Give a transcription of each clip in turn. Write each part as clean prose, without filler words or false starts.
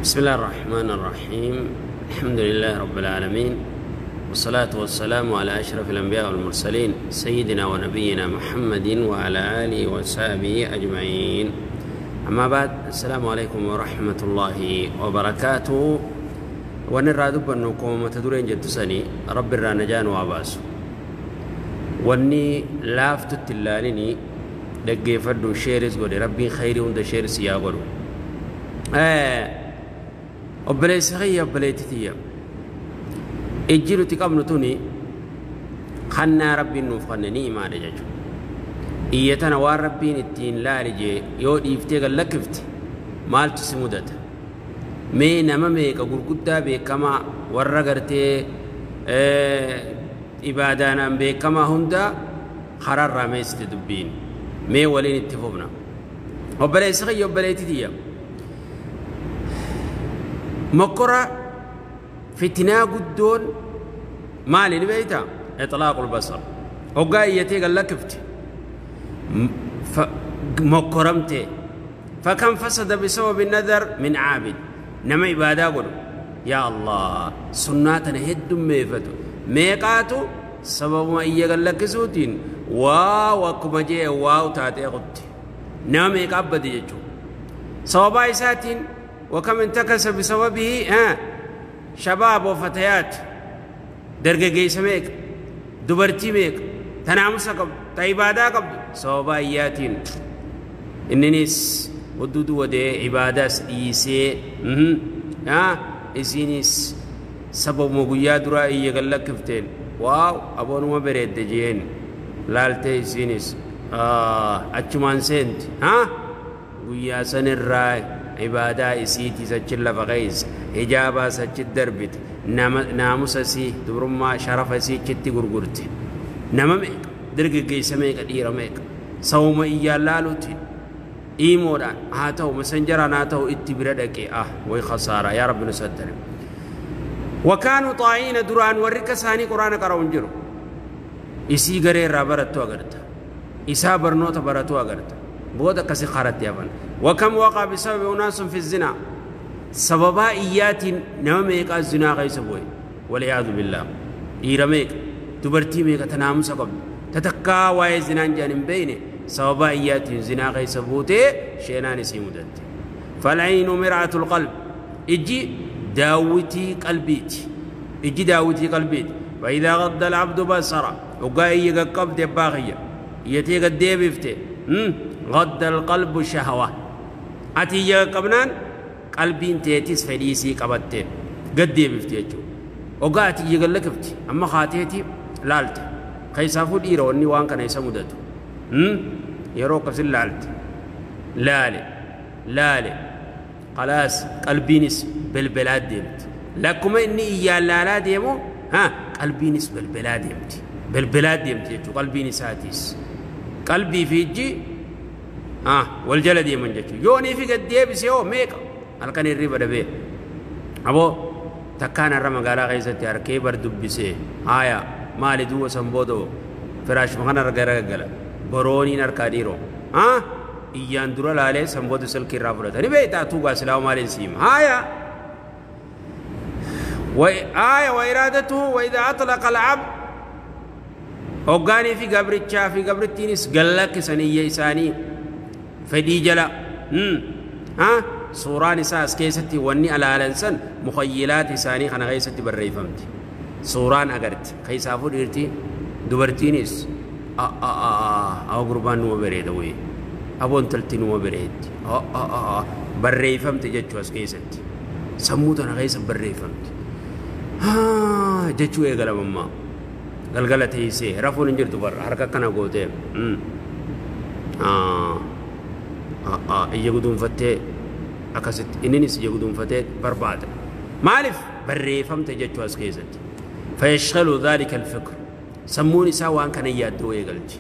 بسم الله الرحمن الرحيم. الحمد لله رب العالمين، والصلاة والسلام على أشرف الأنبياء والمرسلين، سيدنا ونبينا محمد وعلى آله وصحبه أجمعين. أما بعد، السلام عليكم ورحمة الله وبركاته. ونرى دبنكم تدورين جدسني رب الرانجان واباس واني لافت التلاليني دقي فردو شيرز قولي ربي خيري وند شيرز يا قولو obboleessa kiyya obboleettii tiyya ijji nuti qabnu tuni kannaa rabbiin nuuf kanne ni imaadha jechuudha. Iyya tana waan rabbiin ittiin laali jee yoo dhiiftee gad lakkifte maaltu si mudata? Mee nama meeqa gurguddaa beekamaa warra gartee ibaadaanaan beekamaa hundaa kararraa meessite dubbiin mee waliin itti fufna. Obboleessa kiyya obboleettii tiyya مكرة فتنة قدون مالي نبيتا إطلاق البصر وقايتي قال لك فتي مكرمتي فكم فسد بسبب النذر من عابد نما عبادة قلوا يا الله سناتنا هد ميفتو ميقاتو سبب ما إيا قال لك سوتين واو أكما جي واو تاتي قبتي نما ميقابد يجو سبب ساتين وكم انتكس بسببه شباب وفتيات درجة جيسميك دبرتي ميك تنامس قبل تعبادة قبل سبباياتين إننيس ودود ودي عبادة إيسي إسينيس سبب مغيا درا يغلق كفتين واو أبون ما بريد دجين لالتي إسينيس أتشمان سنت ويا سن الراي عبادة إسيتي سجل فغيز إجابة سجل دربت ناموس سي دبرما شرف سي كتي غرغرتي نما ميك درق جيس ميك دير ميك سوم إيا لالوتي إيموران هاتو مسنجران هاتو اتبردك وي خسارة يا رب نستر. وكانوا طاعين دران وركساني قرآن قرأون جرو إسي غرير رابرتو أغرت إسا برنوت برتو أغرت بود كسي خارت يابن. وكم وقع بسبب أناس في الزنا سببا إيات نوميك الزنا غيس بوي والعياذ بالله إيرميك تبرتي ميك تنامس قبل تتكا واي زنان جانب بينه سببا إيات زنا غيس بوتي شينان سيمودت. فالعين مرعة القلب إجي داوتي قلبيتي إجي داوتي قلبيتي. وإذا غض العبد بصره وقاي قبض باغية يتي قد ديبفته غض القلب شهوة أتي قبنان قلبين تيتيس فديسي قبضت قد بفتيجو وقاتي يقول لك فتي أما خاتيتي لالت خيسافو ديرو أني وان كان يسمودتو يروق في لالت لالي لالي خلاص قلبينس بالبلاد ديمت لكم إني إيا لالا ديمو ها قلبينس بالبلاد ديمت بالبلاد ديمت قلبينس هاتيس قلبي فيجي والجلد يمن جتو يوني في قد يبس يو ميك الكن الربا دبي ابو تكان الرما غالا غيزتي اركي بر دبسي آيا مالي دو سمبودو فراش مخنا رغرغلا بروني نركاديرو ايان درا لالي سمبودو سلكي رافرت ني بيتا توغا سلام مالي سيم آيا وآية وإرادته. وإذا أطلق العبد أوغاني في قبرتشا في قبرتينيس قال لك سنية إساني فدي جلا سوران ساس كيستي وني على الانسان مخيلات إساني خنا غيستي بريفمتي سوران أقرت كيسافو ديرتي دبرتينيس أو قربان نو بريد وي أبون تلتي نو بريد بريفمتي جتشو كيستي سموتنا غيس بريفمتي جتشو إيقلا ماما galgala teessee rafuun hin jirtu barra harka akkana gootee ija guduunfattee akkasitti inninis ija guduunfatee barbaada maaliif barreeffamte jechuu as keessatti fayashghalu dhalika alfikr sammuun isaa waan kana yaaddoo eegalti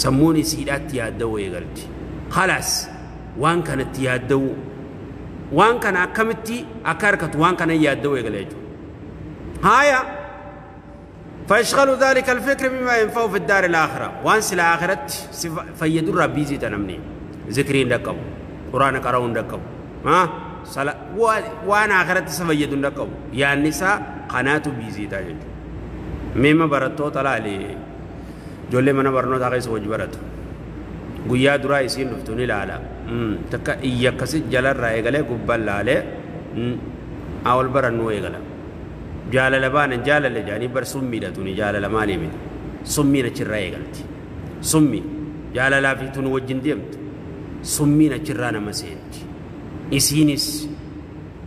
sammuun isiidhaatti yaaddoo eegalti khalaas waan kanatti yaaddoo waan kana akkamitti akka harkatu waan kana yaaddoo eegala jechuudha haaya. فيشغل ذلك الفكر بما ينفعه في الدار الآخرة وانس الآخرة فيدر بيزي تنمني ذكرين لكم قرآن قرؤون لكم ها Waan akhiratti isa fayyadu hin dhaqqabu. Yaanni isaa kanaatu biizii ta'a jechuudha. Meema barattoota laali ijoollee mana barnootaa keessa hojii baratu. Guyyaa duraa isiin dhuftu ni ilaala. Takka iyya akkasii jalarraa eegalee gubbaan laalee ol barannuu eegala. Jaalala baanan jaalala jedhanii bar summiidha tuni jaalala maalii miti. Summiin achirraa eegalti. Summi jaalalaa fi tuni wajjin deemtu. Summiin achirraa nama seenti. Isiinis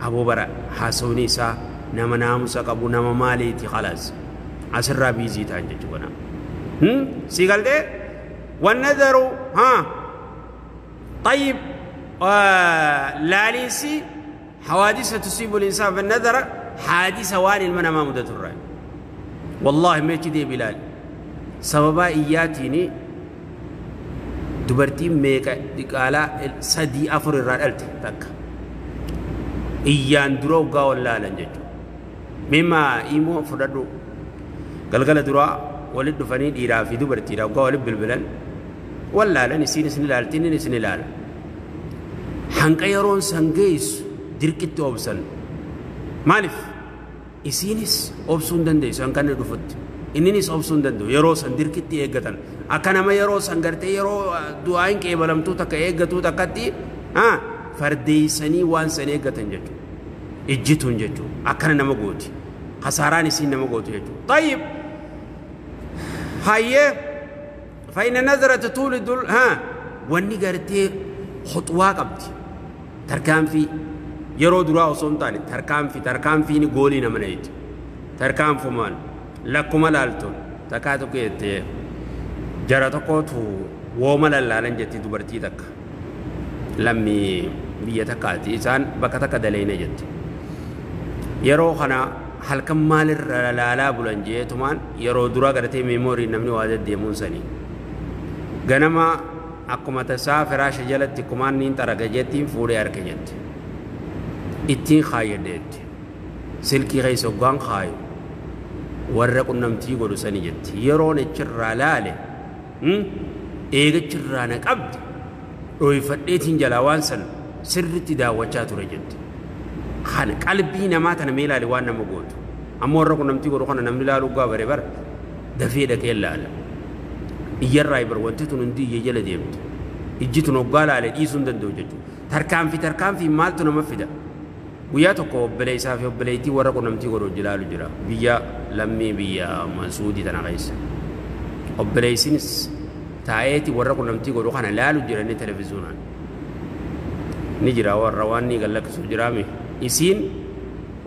aboo bara haasawni isaa nama naamusa qabu nama maaliiti khalaas. Asirraa biizii ta'an jechuudha. Si galtee والنذر ها طيب لاليسي حوادث تصيب الإنسان بالنذر حادثة وان المنام مدة الرأي والله ما يجدي بلال سببا إياتيني دبرتي ميكا دقالا سدي أفر الرأي تك إيان درو قاول لا لنججو مما إيمو فردو قلقل درو ولد فني ديرا في دبرتي را قاول بالبلن ولا لا نسين سن لالتين نسين لال حنق يرون سنجيس دركت أوبسن مالف إسينس أوبسون دندي سان كان رفض إننيس أوبسون دندو يروسن دركت إيجتن أكنا ما يروسن قرتي يرو دعائن كيبلم تو تك إيجتو تكتي ها فردي سني وان سني إيجتن جتو إجتون جتو أكنا نمغوتي خساران إسين نمغوتي جتو طيب هاي فإن نظرة تولد ها واني قرتي خطوة قبتي تركان في يرو درا وصوم تاني تركان في نقولي نمنيت تركان فمان لكم لالتون تكاتو كيتي جراتكوتو وما لالن جتي دبرتي تك لمي بيتكاتي إنسان بكتك دلينا جتي يرو خنا halkan maalirra laalaa bulan jeetumaan yeroo duraa gartee meemoorii namni waa deddeemuun sanii ganama akkuma tasaa firaasha jalatti kumaan niin xaraga jettiin fuudhee harka jette ittiin kaayyadheetti silkii keessa hoggaan kaayu warra qunnamtii godhu sanii jetti yeroon achirraa laale eegachirraa na qabdi dhooyfadheetiin jalaa waan san sirritti daawwachaa ture jetti. Kan qalbii namaa tana mee ilaali waan nama gootu ammoo warra qunnamtii godhu kana namni ilaaluu gaa bare bara dafee dhaqee ilaala iyyarraa bar wanti tun hundi iyya jala deemtu ijji tun hoggaa laale dhiisuu hin danda'u jechuudha tarkaanfii maaltu nama fida guyyaa tokko obboleessaa fi obboleettii warra qunnamtii godhu hojii ilaalu jira biyya lammii biyya Mansuudii tana keessa obboleessinis taa'eeti warra qunnamtii godhu kana ilaalu jira inni televiziyoonaan ni jira warra waan ni gallakkisu jiraame isiin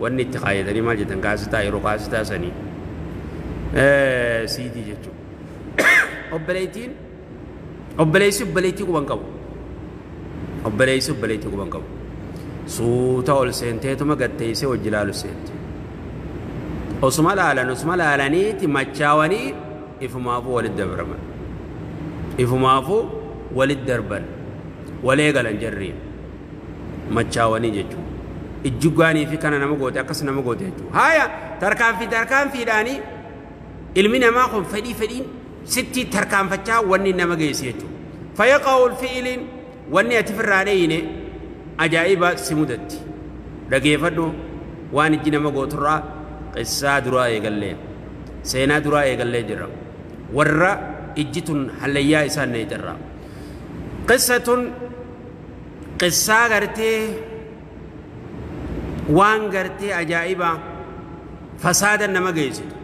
wanni itti kaayyatanii maal jettan kaasitaa yeroo kaasitaa sanii siitii jechuudha. Obboleettiin obboleessi obboleettii quban qabu. Obboleessi obboleettii quban qabu. Suuta ol seenteetuma gatteessee hojii ilaalu seente. Osuma laalan osuma laalaniiti machaawanii ifumaafuu walitti dabraman. Ifumaafuu walitti darban. Walee galan jarriin machaawanii jechuudha. Ijjugaanii fi kana nama goote akkas nama goote jechuudha. Haaya tarkaanfiidhaanii ilmi namaa kun fedhii fedhiin sitti tarkaanfachaa wanni nama geessi jechuudha. Fayyaqaa'ul fi'iliin wanni ati firraa dheeyine ajaa'iba si mudatti. Dhageeffadhu waan ijji nama gooturraa qissaa duraa eegallee seenaa duraa eegallee jira. Warra ijji tun hallayyaa isaan neetirraa. Qissatun qissaa gartee waan gartee ajaa'iba fasaadan nama geessitu.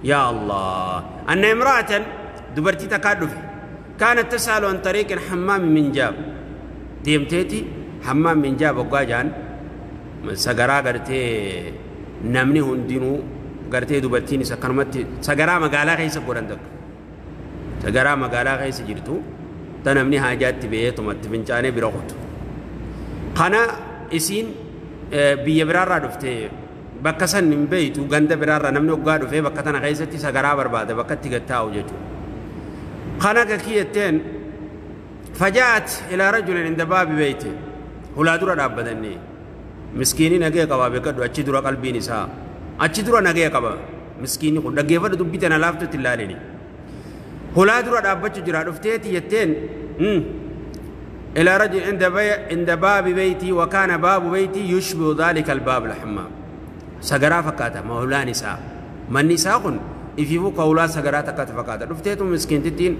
Yaa Allah anna imra'atan dubartii takkaa dhufe kaanat tas'alu an tariiqin hammaami minjaab deemteeti hammaam minjaab hoggaa jaan sagaraa gartee namni hundinuu gartee dubartiinis akkanumatti sagaraa magaalaa keessa godhan takka sagaraa magaalaa keessa jirtu ta namni haajaatti ba'eetumatti fincaanee bira qotu. Kana isiin biyya biraarraa dhuftee bakka san hin beeytu ganda biraarraa namni hoggaa dhufee bakka tana keessatti sagaraa barbaada bakka itti gattaa'u jechuudha. Kana kakiyetteen fajaat ilaa rajulin inda baabi beeyti hulaa dura dhaabbatanii miskiinii nagee qabaa beekadhu achi dura qalbiin isaa achi dura nagee qaba miskiinni kun dhaggeeffadhu dubbii tana laaftutti ilaalini. Hulaa dura dhaabbachuu jira dhufteeti jetteen إلى رجل عند باب بيتي وكان باب بيتي يشبه ذلك الباب الحمام سجرا فكاتا مولا نساء من نساء إفيفو قولا سجرا تكات فكاتا رفتيتم مسكين تتين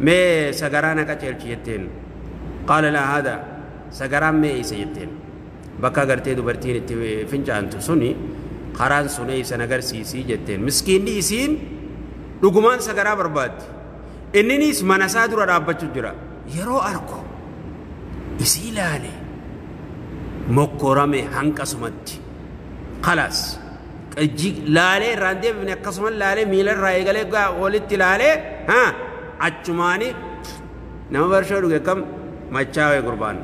مي سجرانا كتشيلتين قال لا هذا سجرا مي سيتين بكا غرتي دوبرتين فنجان تسوني قران سوني سنغر سيسي جتين مسكين دي سين لقمان سجرا برباد إنني منسا درا رابطو جرا يرو أركو إسيلالي مكرمة هنكسمت خلاص لالي راندي من قسم لالي ميل رايغلي ولت لالي ها أچماني نمبر شو كم مچاوي قربان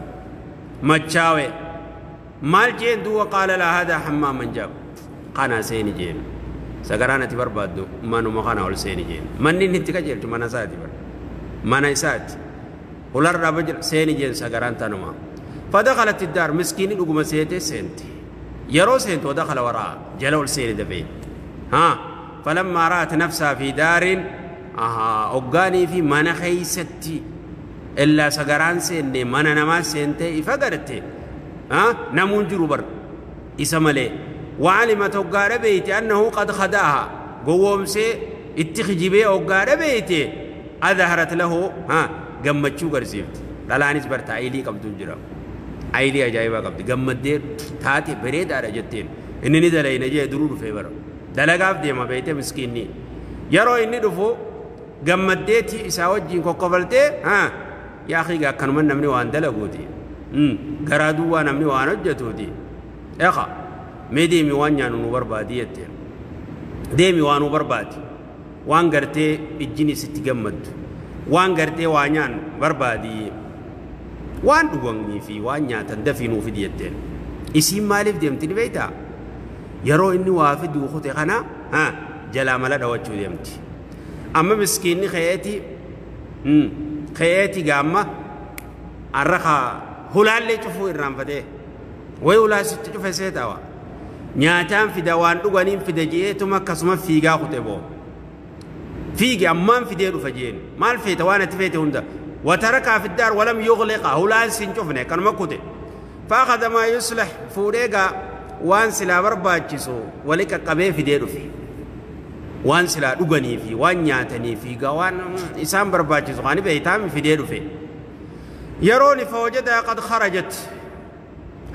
مچاوي مال جين دو قال لا هذا حمام من جاب قانا سيني جين سغرانا تبر بادو مانو مخانا ول سيني جين مني نتكا جيل منا ساتي بر منا ساتي ولر رابجر سيني جين سغران تنما فدخلت الدار مسكين لقمة سيتي سنتي يرو سنت ودخل وراء جلول سيني دفي ها فلما رأت نفسها في دار اها اوغاني في من خيستي إلا سغران سيني من نما سنتي فقرتي ها نمون جروبر إسمالي وعلمت اوغار بيتي أنه قد خداها قوم سي اتخجبي اوغار بيتي أظهرت له ها gammachuu garsiifti dhalaanis barta aylii qabdu jira aylii ajaa'ibaa qabdi gammaddee taate bareedaadha jetteen inni ni dalayna jee duruu dhufee bara dalagaaf deema beeyte miskiinni yeroo inni dhufu gammaddeeti isaa wajjiin kokkofaltee haa yaa akhi akkanuma namni waan dalaguuti garaa duwwaa namni waan hojjetuuti eqa mee deemi waan nyaannu nu barbaadi jetteen deemi waan nu barbaadi waan gartee ijjini sitti gammaddu waan gartee waa nyaannu barbaadii waan dhuganii fi waan nyaatan dafii nuuf fidi jetteen isiin maaliif deemti ni beektaa yeroo inni waa fiduu kute kana haa jalaa mala dhawachuu deemti amma miskiinni ka'eeti gaamma arra hulaallee cufuu irraanfatee wayi hulaa sitti cufe seetaawa nyaataan fida waan dhuganiin fida je'eetuma akkasuma fiigaa kute boo فيجي أمام في ديره فجين ما الفيت وانا تفيت هندا وتركها في الدار ولم يغلقها هولان سنشوفني كان مكوتي فأخذ ما يصلح فوريقا وان سلا برباچسو ولك قبي في ديره في وان سلا دغني في وان نياتني في غوان إسام برباچسو غاني بيتام في ديره في يروني فوجدها قد خرجت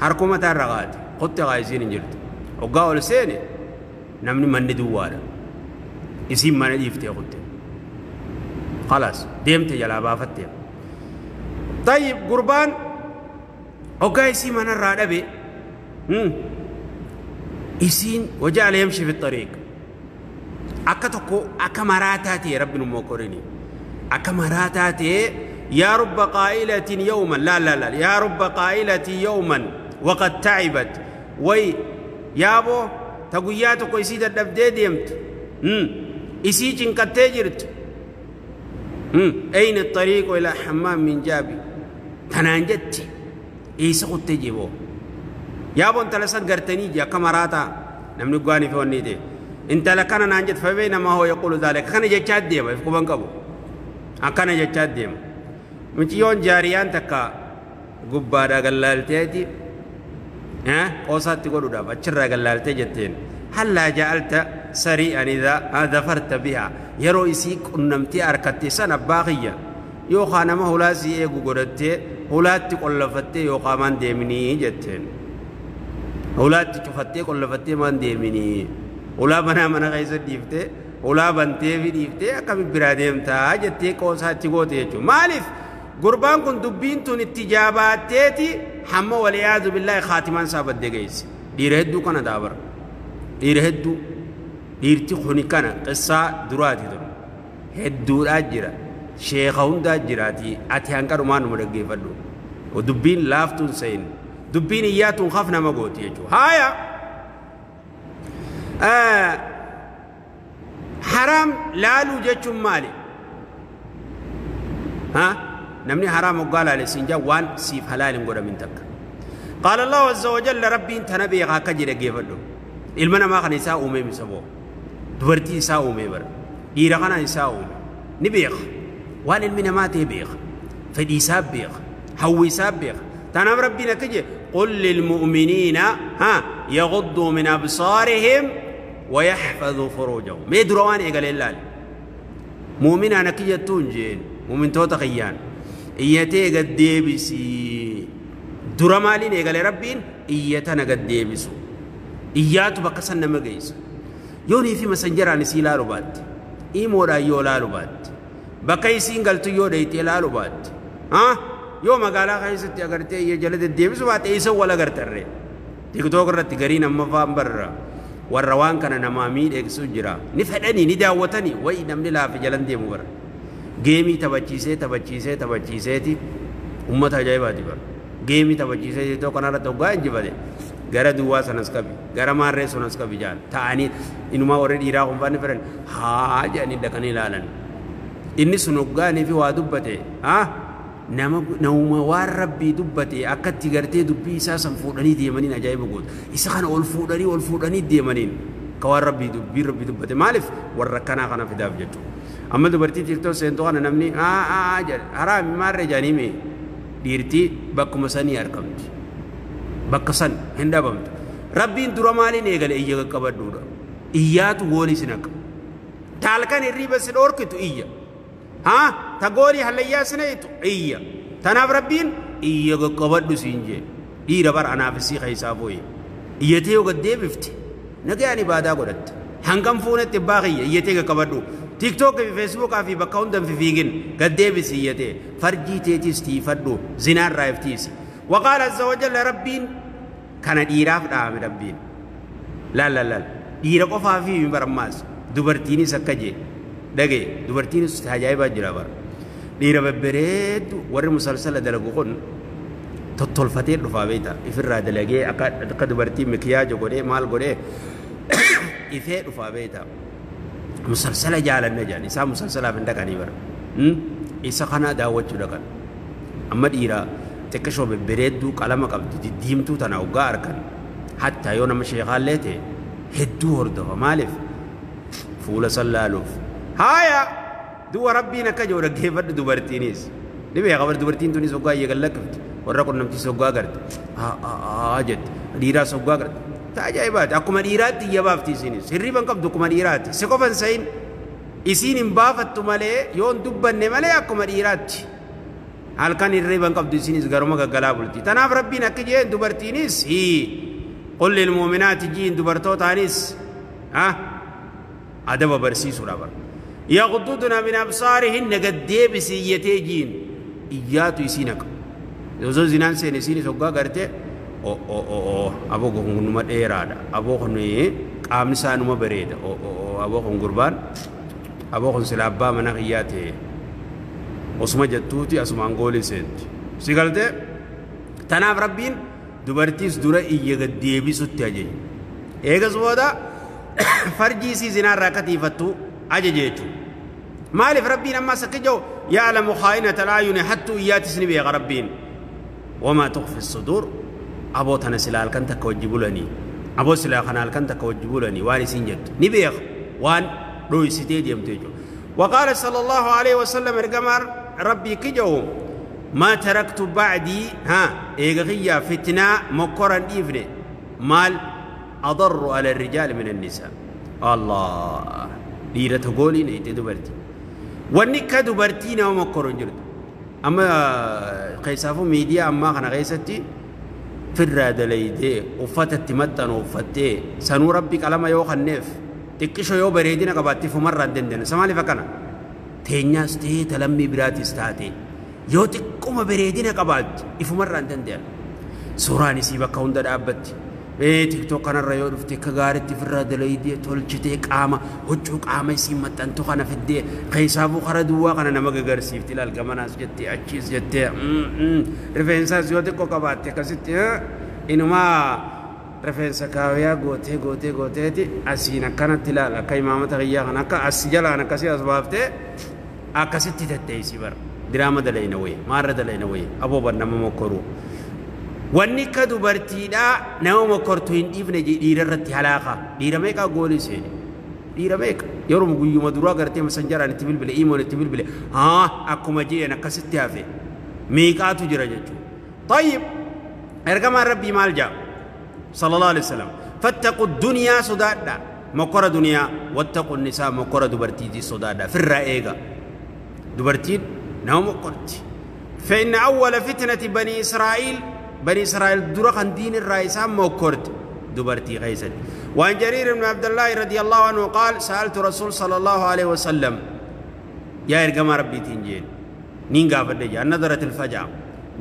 حركومة الرغات قلت غايزين جلد وقاول سيني نمني من دواره اسم من يفتي قلت خلاص ديمت جلا بافتي طيب قربان اوكي اسم من الرادبي اسين وجعل يمشي في الطريق اكتكو اكمراتاتي رب الموكرني اكمراتاتي يا رب قائلة يوما لا لا لا يا رب قائلة يوما وقد تعبت وي يابو تقوياتك ويسيد الدبدي ديمت إسي cinqattee jirtu أين الطريق إلى حمام من جابي tanaan jetti eessa kuttee jeboo yaaboo intala san gartanii jee akka maraataa namni gaanii fi wanni ta'e intala kana naan jette فبينما هو يقول ذلك kana jechaa deema if quban qabu akkana jechaa deema mucayyoon jaariyaan takka gubbaadhaa gallaalteeti qoosaatti godhuudhaaf achirraa gallaaltee jetteen هلا جعلت سريعا إذا ظفرت بها يرو إسي قنمتي أركتي سنة باقية يوخا نما هلاسي إيقو قدتي هلاتي قلفتي يوخا من ديمني جتين هلاتي شفتي قلفتي من ديمني هلا بنا من غيس ديفتي هلا بنتي في ديفتي أكمل براديم تا جتي قوساتي قوتي يجو مالف قربان كن دبين تون اتجابات تيتي حما والعياذ بالله خاتمان سابت دقيس دير هدو كان دابر dhiira hedduu dhiirti kuni kana qissaa duraati tun hedduudhaa jira sheeka hundaa jiraati ati hanqarumaan numa dhaggeeffadhu dubbiin laaftuun sayin dubbiin iyyaatuun haf nama gooti jechuudha haaya haraam laaluu jechuun maali ha namni haraam hoggaa laale siin jaa waan siif halaal hin godhamin takka qaala allahu azza wajalla rabbiin tana beekaa akka jedhe dhaggeeffadhu ilma namaa kana isaa uumee misaboo dubartii isaa uumee bara dhiira kana isaa uume ni beeka waan ilmi namaa ta'e beeka fedhii isaa beeka Hawwisaa beeka. Tanaaf Rabbiin akka jee qul lilmu'miniina haa yagudduu min absaarihim ويحفظوا فروجهم. mee dura waan eegalee laali. Muuminaan akka jettuun jeen muumintoota kiyyaan iyyatee gad deebisii. Dura maaliin eegale Rabbiin iyyatana gad deebisu. Iyyaatu bakka san nama geessu. Yoonii fi masanjaraan isii laalu baatte, imoodhaan yoo laalu baatte, bakka isiin galtu yoo dheeytee laalu baatte, yoo magaalaa keessatti agartee iyya jala deddeebisu baatte isa wal agartarree. TikTok irratti gariin amma fa'aan barra warra waan kana namaa miidhagsu jira. Ni fedhanii ni daawwatanii wayi namni laafe jalan deemu bara. Geemii taphachiisee taphachiisee taphachiiseeti uummata ajaa'ibaati bara. Geemii taphachiisee TikTok kanarratti hoggaa injifate gara duwwaa sanas qabi gara maarree sanas qabi jaal ta'anii inumaa warri dhiiraa kun fa'aan fedhan haa jedhanii dhaqanii ilaalan. Inni sun hoggaanii fi waa dubbate nama nama waan Rabbii dubbate akkatti gartee dubbii isaa san fuudhanii deemaniin ajaa'iba gootu. Isa kana ol fuudhanii deemaniin ka waan Rabbii dubbii Rabbii dubbate maaliif warra akkanaa kana fidaaf jechuudha. Amma dubartii TikTok seentu kana namni jedhe haraami maarree jedhanii mee dhiirtii bakkuma sanii argamti. Bakka san hin dhabamtu. Rabbiin dura maaliin eegale iyya qaqqabadhuudha. Iyyaatu goolii si naqa. Taalkan hirriiba si dhoorkitu iyya. Haa ta goolii hallayyaa si nayitu iyya. Tanaaf Rabbiin iyya qaqqabadhu siin jee. Dhiira bara anaaf isii keessaa fooye. Iyyatee yoo gad deebifte nagayaan ibaadaa godhatte. Hangam fuunetti abbaa kiyya iyyatee qaqqabadhu. TikTok fi Facebook fi bakka hundan fiigin gad deebisi iyyatee. Farjii teetis tiifadhu zinaarraa iftiisi. وقال عز وجل ربين كان ديراف دام ربين لا لا لا ديرا قفا في برماس دبرتيني سكجي دغه دبرتيني تاجايبا جرا بر ديرا ببريد ور مسلسل دلغو كون تطولفتي دفا بيتا افرا دلغي اكا دبرتي مكياج غودي مال غودي افه دفا بيتا مسلسل جالن جاني سا مسلسل افن دغني بر isa kana daawwachuu dhaqan. Amma dhiira xiqqishoo bebbereedduu qalama qabdu diddiimtuu tana hoggaa argan hattaa yoo nama sheekaallee ta'e hedduu hordofa. Maaliif fuula san laaluuf. Haaya du'a Rabbiin akka jiru dhaggeeffadhu dubartiinis ni beeka bar dubartiin tunis hoggaa iyya gallakkifti warra qunnamtiis hoggaa garte haa jette dhiiraas hoggaa garte ta ajaa'ibaati. Akkuma dhiiraatti iyya baafti isiinis hirriban qabdu akkuma dhiiraatti si qofan sayin isiin hin baafattu malee yoo hin dubbanne malee akkuma dhiiraatti halkan hirriban qabdu isiinis garuma gaggalaa bulti. Tanaaf Rabbiin akka jeen dubartiinis qul lilmuuminaati jiin dubartootaanis adaba barsiisuudha bara. Yaghdudna min absaarihinna gad deebisi iyyatee jiin iyyaatu isii naqa. Osoo zinaan seene isiinis hoggaa garte aboo kun numa dheeraadha, aboo kun qaamni isaa numa bareeda, aboo kun gurbaan, aboo kun sila abbaa mana kiyyaa ta'e osuma jettuuti asumaan goolii seenti. Si galtee tanaaf Rabbiin dubartiis dura iyya gad deebisutti ajaje. Eegas booda farjii isii zinaarraa akka tiifattu ajaje jechuudha. Maaliif Rabbiin ammas akka jiru ya'lamu khaa'inata al-a'yuni hattuu iyyaatis ni beeka Rabbiin. Wamaa tukhfi sudur aboo tana sila halkan takka wajji bulanii aboo sila kana halkan takka wajji bulanii waan isiin jettu ni beeka waan dhoysitee deemte jechuudha. وقال صلى الله عليه وسلم ارجمر ربي كجو ما تركت بعدي ها إيغيا فتنة مكرا إفني مال أضر على الرجال من النساء. الله ديرة تقولي نيت دبرتي ونك دبرتي نو مكرون جرد. أما قيسافو ميديا أما خنا قيستي فراد ليدي وفتت تمتن وفتي سنو ربك على ما يوخن نف تكشو يو بريدنا قباتي فمرة دندن سمالي فكنا تينياس تي تلمي براتي ستاتي يو تكوما بريدنا قبات إفمرة دندن سوراني سيبا كوندا دابت تيك توك أنا رأيو رفتي كغارتي فراد ليدي تولجتي قامة وجهك قامة سيمت أنتو خنا في الدي خيسافو خردوا خنا نمك غرسيف تلال كماناس جتي أتشيز جتي رفنساس يوتي كوكباتي كستي إنما رفنسا كاويا غوتي غوتي غوتي تي أسينا كانت تلال كاي ماما تغيا خنا كا أسجلا أنا كسي أسبابتي أكستي تتيسي بر دراما دلينا وي مارة دلينا وي أبو برنامج مكرو wanni ka dubartiidhaa nama mokortu hin dhiifne dhiira irratti halaaqa. Dhiira meeqa goolii seeni? Dhiira meeqa? Yeroo guyyuma duraa gartee masanjaraan itti bilbile, iimoon itti bilbile, haa akkuma jeen akkasitti hafe. Meeqaatu jira jechuudha. Tayyib ergamaan rabbii maal jaa? Sallallahu alaihi wasallam. Fattaqu duniyaa sodaadha. Mokkora duniyaa wattaqu nisaa mokkora dubartiitii sodaadha. Firraa eega. Dubartiin nama mokkorti. فإن أول فتنة بني إسرائيل بني إسرائيل درخن دين الرئيس مكرت دبرتي غيست. وعن جرير بن عبد الله رضي الله عنه قال سألت رسول صلى الله عليه وسلم يا إرجما ربي تنجين نينغا فدجا نظرة الفجع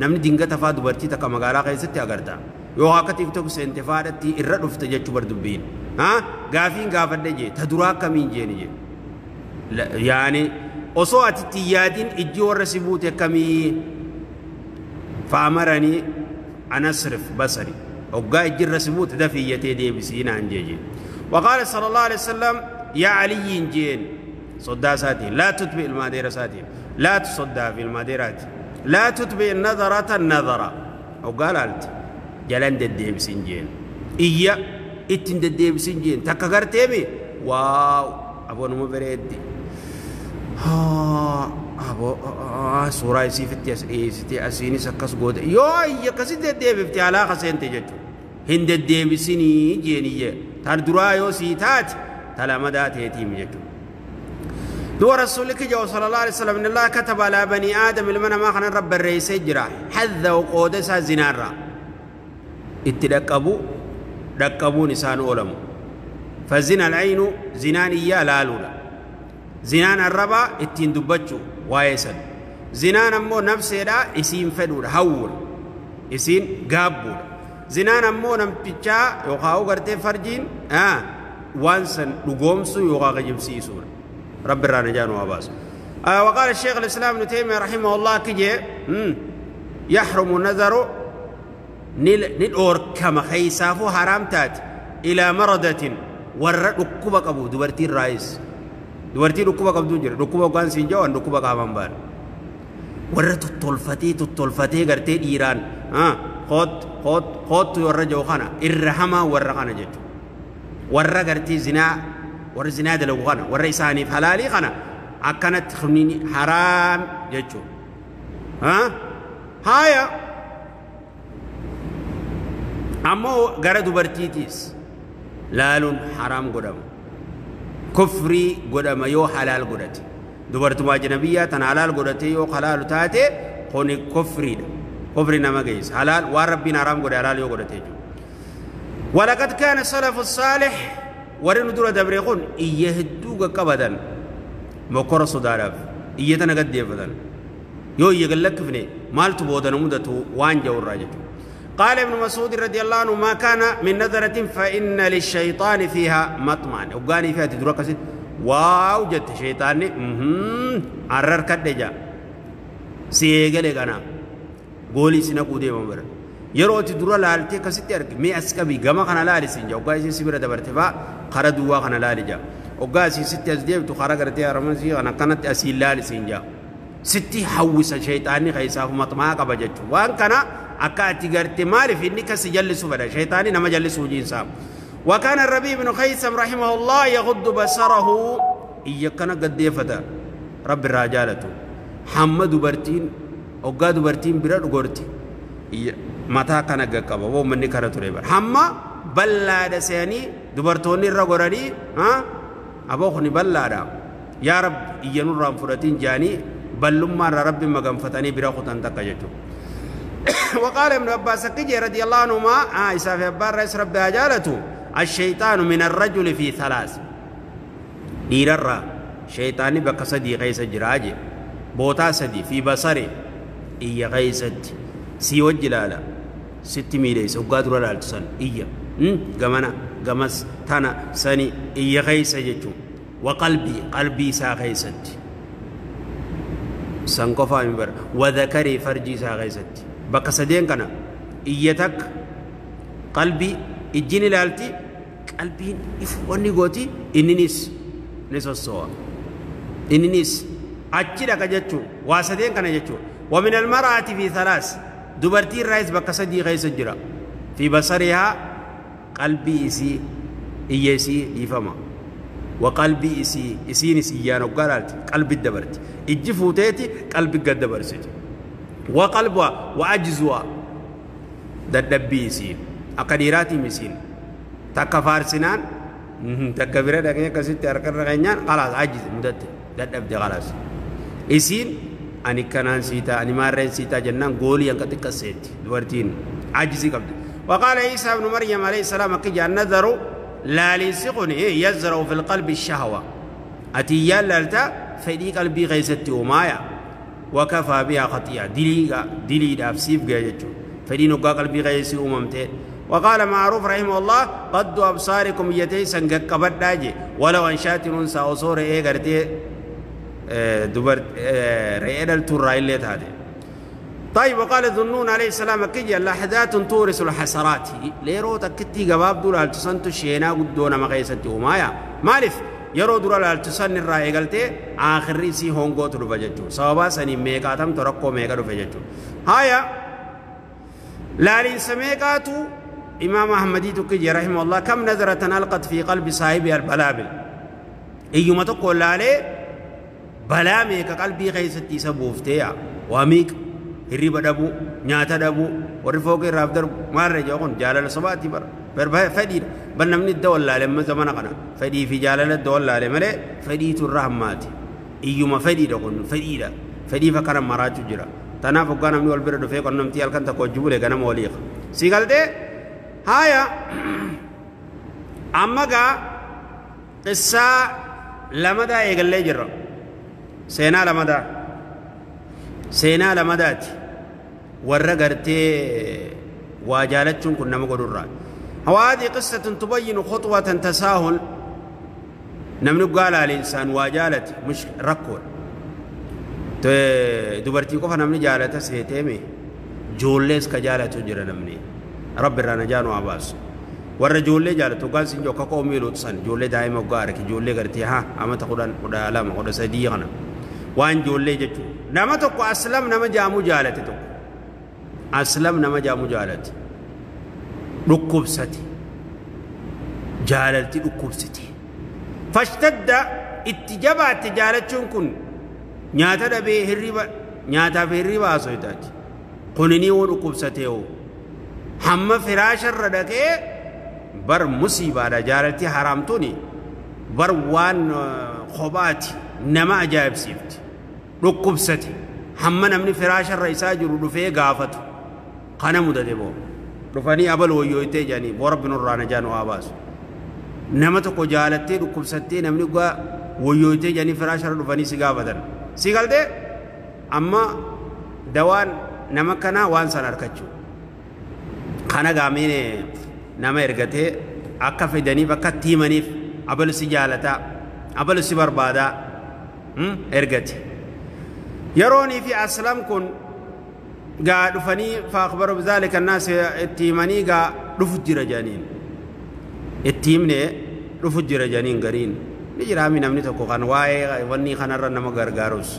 نمني دينغا تفا دبرتي تكا مغالا غيست أغرتا يوها كتيك توك سنتفادتي إرد افتجا چبر دبين ها غافين غافدجي تدرا كمين جيني يعني osoo ati itti yaadin ijji warra si buute kamii fa'amaranii an asrif basari hoggaa ijji irra si buute dafiyyatee deebisii naan jeeje. وقال صلى الله عليه وسلم يا علي جين صدا ساتي لا تتبع المادير ساتي لا تصدى في الماديرات لا تتبع النظرة النظرة وقال أنت جلان دديبسين جين إيا إتن دديبسين جين تكغرتيمي واو أبو نمو بريدي ها أبو سورة سيفتي أسيتي أسيني سكس قود يو إيا كسيت دديبفتي على خسين تججو هند دديبسيني جينية تردرا يو سيتات تلامدات يتيم ججو دو رسولك جو صلى الله عليه وسلم إن الله كتب على بني آدم لمن ما خن رب الرئيس جرا حذ وقودسا زنارا اتدقبو دقبو نسان أولمو فزنا العين زنان إيا لالولا زنان الربا اتين دبتشو وايسن زنان أمو نفسي دا اسين فدور هول اسين قابول زنان أمو نمتشا يوخاو غرتي فرجين وانسن لقومسو يوخا غجبسي سورة رب الرانجان واباس. وقال الشيخ الإسلام ابن تيمية رحمه الله كجي يحرم النظر نلور كما خيسافو حرام تات إلى مرضة ور ركوبة قبو دبرتي الرئيس دبرتي ركوبة قبو جري ركوبة كان سينجا وان ركوبة قامن بار ور تطلفتي تطلفتي غرتي إيران خط خط خط ور جوخانا الرحمة ور خانا جت ور غرتي زنا ور زنا دلو خانا ور إساني في حلالي خانا أكنت خميني حرام جتشو هايا أمو غرا دبرتيتيس لالون حرام قدام كفري قدام يو حلال قدتي دبرت واجنبية تن حلال قدتي يو حلال تاتي خوني كفري كفري نما جيس حلال وربنا حرام قد حلال يو قدتي ولقد كان السلف الصالح ورن دور دبريقون يهدوك كبدا مكر صدارف إيتنا قد يفضل يو يقلك فني مالت بودن مدته وان جو الراجل. قال ابن مسعود رضي الله عنه ما كان من نظرة فإن للشيطان فيها مطمعا وقاني فيها تدرك ست واو جت شيطاني عرر كدجا سيغلي غنا غولي سنقو دي مبر يرو تدرو لالتي كستي ارك مي اسكبي غما خنا لالي سنجا وقاي سيبره دبرتفا خردوا خنا لالي جا وقاي ستي اسديب تو خرغرتي ارمسي انا كانت اسيل لالي سنجا ستي حوس شيطاني خيساف مطمع قبجت وان كان أكاتي غرتي مالف إنك سجلس بدا شيطاني نما جلس وجين. وكان الربيع بن خيثم رحمه الله يغض بصره إيكنا قد يفتا رب الرجالة حمد برتين أوغاد برتين برد غورتي متى كان قبا ومن كان تريبر حما بلا دساني دبرتوني الرغوراني ها أبوخني بلا دا يا رب إيانو رام فرتين جاني بلما رب مغم فتاني برا خطان تكاجتو. وقال ابن عباس رضي الله عنهما عائشة في عباس رئيس رب أجالته الشيطان من الرجل في ثلاث ديرر شيطاني بقصدي غيس جراجي بوتا سدي في بصري إيا غيست سي وجلالا ست ميليس وقادر الالتسان إيا غمنا غمس تانا سني إيا غيس جتو وقلبي قلبي سا غيست سنقفا منبر وذكري فرجي سا غيست بقى سدين كنا إيتك قلبي إجيني لالتي قلبي إفواني قوتي إني نس الصوا إني نس أجل كجتشو واسدين كنا جتشو. ومن المرأة في ثلاث دبرتي الرئيس بقى سدي غيس الجرا في بصرها قلبي إسي إيسي يفهمه وقلبي إسي إسي نسيان وقالت قلبي الدبرت إجي فوتيتي قلبي قد دبرت. وقلبها وعجزها ددبيسي أقديراتي مسين تكفار سنان تكبيرة دقيقة كسيت أركان رجعان خلاص عجز مدت ددب خلاص إسين أني كنان سيتا أني مارين سيتا جنان قولي أنك تكسيت دورتين عجزي قبل. وقال عيسى بن مريم عليه السلام كجا النذر لا ليسقني يزرع في القلب الشهوة أتيا لالتا فدي قلبي غيستي ومايا وكفى بها خطيئة دليل دليل أفسيف جاجتو فدي نقا قلبي غيسي أممتين. وقال معروف رحمه الله قد أبصاركم يتي سنقبت داجي ولو أنشات أنسى أصور إيه غرتي دبر رئيل ترايل هذه. طيب وقال ذنون عليه السلام كجي اللحظات تورث الحسرات ليرو تكتي جواب دول التسنت شينا قدونا ما غيستي ومايا مالف يرو دول التسن الرأي قلتي آخر ريسي هونغو تلو سوابا سني ميقاتم ترقو ميقا رفججو هايا لالين سميقاتو إمام أحمدي تكجي رحمه الله كم نظرة ألقت في قلب صاحبها البلابل إيما تقول لالي بلا ميقا قلبي غيستي سبوفتيا وميق hirriba dhabuu nyaata dhabuu warri fooqii irraaf darbu maarree jedhu kun jaalala sobaati bara barbaade fedhiidha bal namni idda wallaale amma zamana kana fedhii fi jaalala idda wallaale malee fedhiitu irra hammaati iyyuma fedhiidha kun fedhiidha fedhiif akkana maraachuu jira tanaaf hoggaa namni wal bira dhufee qunnamtii halkan tokko hojii bulee ganama waliiqa si galtee haaya amma gaa qissaa lamadaa eegallee jirra seenaa lamadaa seenaa lamadaati warra gartee waa jaalachuun kun nama godhurraa. Hawaadii qissatun tubayyinu khuxwatan tasaahul namni gaalaale insaan waa jaalate mush rakkoodha. Dubartii qofa namni jaalata seeteeme ijoollees ka jaalatu jira namni rabbi irraa najaa nu haa baasu. Warra ijoollee jaalatu hoggaan siin jokka qoomii luuxsan ijoollee daa'ima hoggaa arge ijoollee gartee haa amata 10 12 13 kana waan ijoollee jechuudha. Nama tokko aslam nama jaamu jaalate tokko aslam nama jaamu jaalate dhukkubsate jaalalti dhukkubsite fashtadda itti jabaatte jaalachuun kun nyaata dhabee hirriba nyaataaf hirriba haasoftaati kuninii woo dhukkubsate hoo hamma firaasharra dhaqee bar musiibaadha jaalalti haraamtuuni bar waan kophaati nama ajaa'ibsiifti dhukkubsate hamma namni firaasharra isaa jiru dhufee gaafatu kana mudate boo dhufanii abal wayyooytee jedhanii boo rabbi nurraa najaa nu haa baasu nama tokko jaalattee dhukkubsattee namni dhugaa wayyooytee jedhanii firaasharra dhufanii si gaafatan si galtee amma dawaan nama kanaa waan san harkachuu kana gaameen nama ergatee akka fidaniif akka itti himaniif abalu si jaalataa abalu si barbaadaa ergate. Yeroonii fi aslam kun gaa dhufanii faakbaru bizaalika annaas itti himanii gaa dhufu jira jedhaniin itti himne dhufu jira jedhaniin gariin ni jiraami namni tokko kan waa'ee wanni kanarra nama gargaarus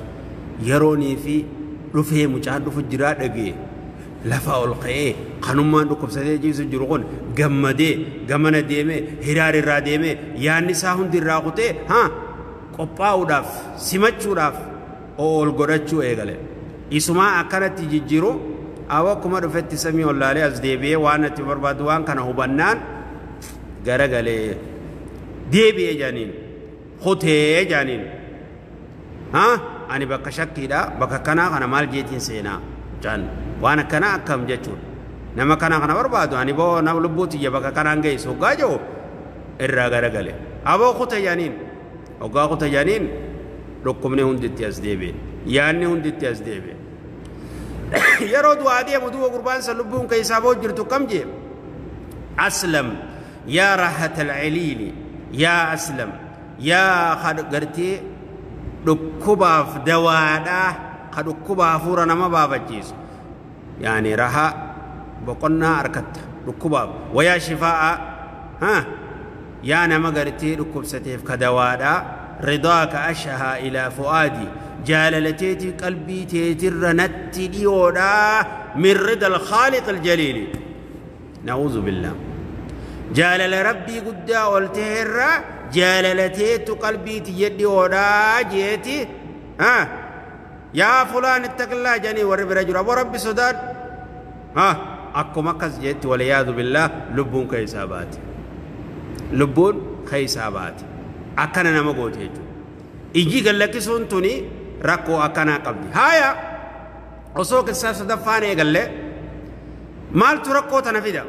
yeroonii fi dhufee mucaan dhufu jiraa dhagee lafa ol ka'ee kanummaan dhukkubsatee ciisu jiru kun gammadee gamana deemee hiraar irraa deemee yaanni isaa hundi irraa kutee haa qophaa'uudhaaf simachuudhaaf ol godhachuu eegale isumaa akkanatti jijjiiru awwa akkuma dhufetti samii ollaalee as deebi'ee waan itti barbaadu waan kana hubannaan garagalee deebi'ee jaaniin kutee jaaniin haa ani bakka shakkiidha bakka kanaa kana maal jeetiin seenaa jaan waan akkanaa akkam jechuudha nama kanaa kana barbaadu ani boo nama lubbuutiyya bakka kanaan geessu hoggaa jiru irraa garagale aboo kute jaaniin hoggaa kute jaaniin dhukkubni hundi itti as deebi'e yaanni hundi itti as deebi'e yeroo du'aa deemu duuba gurbaan san lubbuun keessaa boo jirtu kam jee aslam yaa raahata alciliili yaa aslam yaa gartee dhukkubaaf dawaadhaa ka dhukkuba hafuura nama baafachiisu yaani rahaa boqonnaa harkatta dhukkubaaf wayaa shifaa'a haa yaa nama gartee dhukkubsateef ka dawaadhaa رضاك أشهى إلى فؤادي جاللتيتي قلبي تيتر نتي ديودا من رضا الخالق الجليل نعوذ بالله جالل ربي قد قلتهر جاللتيت قلبي تيدي ودا جيتي ها Yaa fulaan ittaqillaa jedhanii warri bira jiru aboo rabbi sodaadhu. Haa akkuma akkas jeetti waliyaadu billaah lubbuun keessaa baate. Lubbuun keessaa baate. Akkana nama goote jechuudha. Ijji gallakkisuun tuni rakkoo akkanaa qabdi. Haaya osoo qissaa sadaffaan eegallee maaltu rakkoo tana fida?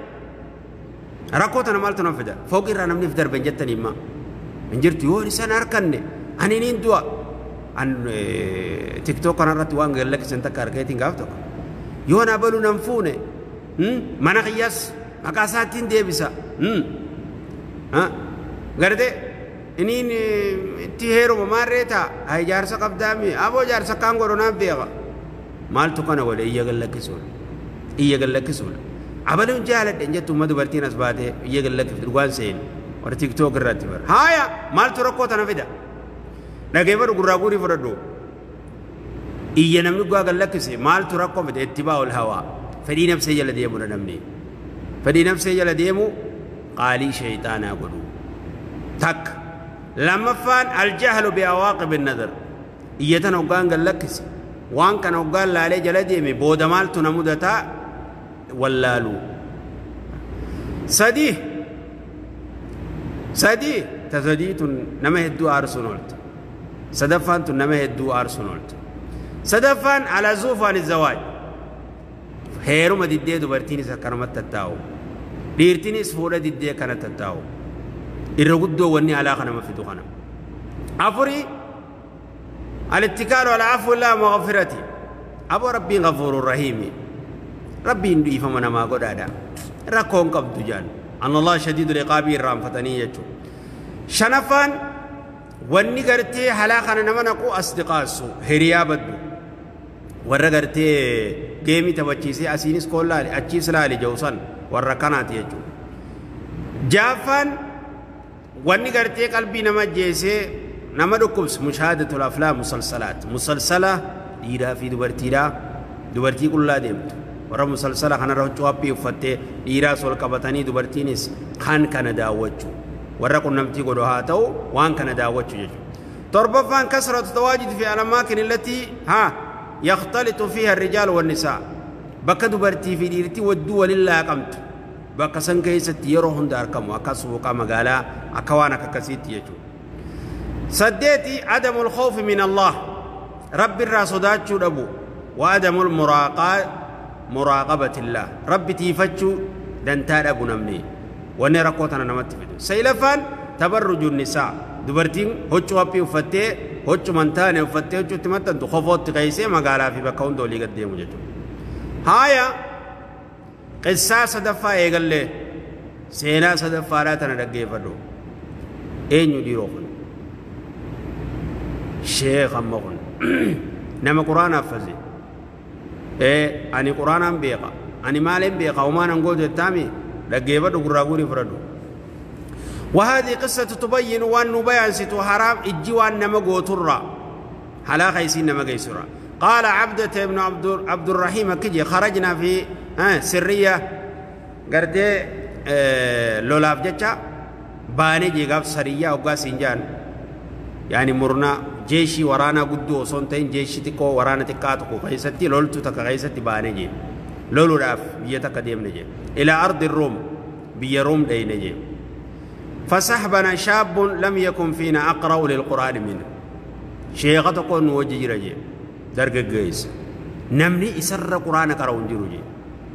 Rakkoo tana maaltu nama fida? Fooqirraa namni if darban jettanii imma. Hin jirtu yoo isaan harkanne ani niin du'a. An TikTok kanarratti waan gallakkisan takka argeetiin gaaf tokko. Yoo na balu nan fuune mana kiyyaas maqaa isaattiin deebisa. Gartee iniin itti heeruma maarree ta'a. Haa jaarsa qabdaami. Aboo jaarsa kaan godhu naaf beeka. Maaltu kana godhe iyya gallakkisuudha. Iyya gallakkisuudha. Abaluun jaaladhe hin jettu dubartiin as baatee iyya gallakkifte dhugaan seeni. Warra TikTok irratti bara. Haaya maaltu rakkoo tana fida? Dhageeffadhu gurraa guurii fudhadhu. Iyya namni dhugaa gallakkise maaltu rakkoo fida? Ittibaa ol hawaa. Fedhii nafsee jala deemudha namni. Fedhii nafsee jala deemu qaalii shayxaanaa godhu. Takka. Lammaffaan aljahlu biawaaqib nadar. Iyya tana hoggaan gallakkise. Waan kana hoggaan laalee jala deeme booda maaltu na mudataa wallaaluu. Sadii. Sadii ta sadii tun nama hedduu aarsuun oolte. Sadaffaan tun nama hedduu aarsuun oolte. Sadaffaan alazuufaan zawaaj. Heeruma diddee dubartiinis akkanumatti tattaa'u. Dhiirtinis fuudha diddee akkana tattaa'u. Irra guddoo wanni alaa kanama fidu kana. Afurii الاتكال على عفو الله ومغفرته. أبو ربي غفور رحيم. ربي يفهمنا ما قد هذا. ركون قبض جان. أن الله شديد العقاب الرام فتنية. شنفان wanni gartee halaa kana nama naqu asdiqaa suu hiriyaa baddu warra gartee geemii taphachiisee asiinis koon laali achiis laali jedhu warra kanaati jechuudha. Jaaffaan wanni gartee qalbii nama jeesee nama dhukkubsu mushaahadatul aflaam musalsalaat musalsala dhiiraa fi dubartiidhaa dubartii qullaa deemtu warra musalsala kanarra huccuu haphii uffattee dhiiraas ol qabatanii dubartiinis kan kana daawwachuu warra qunnamtii godhu haa ta'u waan kana daawwachuu jechuudha. Torbaffaan kasratu tawaajud fi alamaakin allatii haa yakhtalitu fiiha الرجال والنساء bakka dubartii fi dhiirti wadduu waliin laaqamtu bakka san keessatti yeroo hunda argamu akka suuqa magaalaa akka waan akka akkasiitti jechuudha. Saddeeti adamul khawfi min Allah rabbi irraa sodaachuu dhabu wa adamul muraaqabatillah rabbi tiifachuu dantaa dhabu namni wanni rakkoo tana namatti fidu. Saylaffaan tabarruju nisaa dubartiin huccuu haphii uffattee huccuma hin taane uffattee huccuutti maxxantu kofootti qeessee magaalaa fi bakka hunda olii gad deemu jechuudha. Haaya qissaa sadaffaa eegallee seenaa sadaffaadhaa tana dhaggeeffadhu. Eenyu dhiiroo kun? Sheekh amma kun nama quraana haffase. Ani quraanaan beeka ani maaliin beeka homaan hangoo jettaami dhaggeeffadhu gurraa guurii fudhadhu. وهذه قصة تبين وأن بيان ستو حرام إجوان نمغو ترى حلا خيسين نمغي سرى. قال عبدة بن عبد الرحيم كجي خرجنا في سرية قردي لولاف جتشا باني جيغاف سرية وقا سنجان يعني مرنا جيشي ورانا قدو صنتين جيشي تكو ورانا تكاتكو خيستي لولتو تكا خيستي باني جي لولو راف بيتك ديم نجي إلى أرض الروم بي روم دي نجي. فصحبنا شاب لم يكن فينا أقرأ للقرآن منه شيخ تقول وجه رجي درق جيس نمني إسر قرآن قرأون جروجي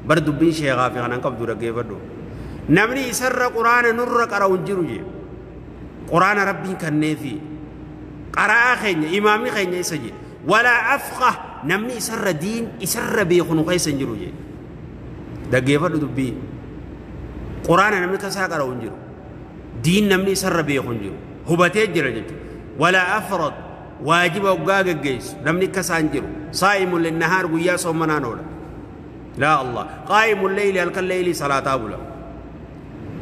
بردو بين شيخ في غنان قبض رجي بردو نمني إسر قرآن نور قرأون جروجي قرآن ربي كنفي قرأ خين إمامي خين يسجي ولا أفقه نمني إسر دين إسر بيخنو خيس جروجي درق بردو بين قرآن نمني كسا قرأون جرو دين نمني سر بيخون جرو هبتي جرجت ولا أفرض واجب وقاق الجيش نمني كسان جرو صائم للنهار ويا صومنا نولا لا الله قائم الليل الك الليل صلاة أولا.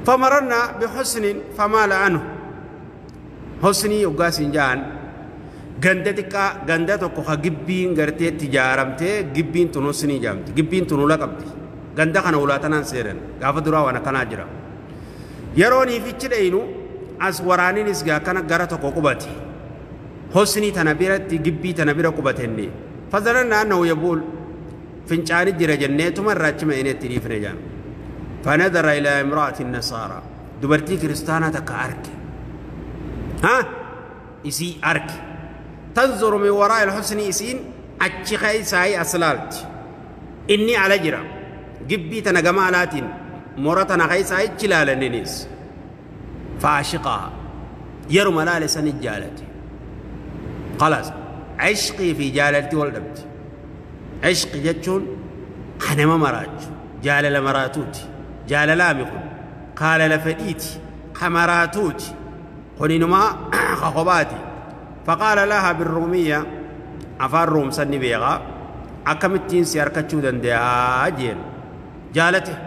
فمرنا بحسن فمال عنه حسني وقاس جان غندتك غندتك خجبين غرتي تجارمتي جبين تنوسني جامتي جبين تنولا قبتي غندك أنا ولا تنان سيرن غافدرا وأنا كناجرا yeroonii fichi dhaynu as waraaninis gaa kana gara tokko qubate hosnii tana biratti gibbii tana bira qubatenne فظننا أنه يبول فنجان جرى جنيت مرة ما إني تريف نجان فنظر إلى امرأة النصارى دبرتي كريستانا تك أرك ها إسي أرك تنظر من وراء الحسن إسين أتشخي ساي أسلالت إني على جرى جبي تنجمالاتين مرتنا خيساي تشلال نينيس فعشقها يرمى لا لسان جالتي خلاص عشقي في جالتي والدبتي عشقي جتشون أنا ما مراج جال مراتوتي جال لامقون قال لفديتي خمراتوتي قلنا ما خخباتي فقال لها بالرومية عفار روم سني بيغا أكمتين سياركتشو دندها جين جالته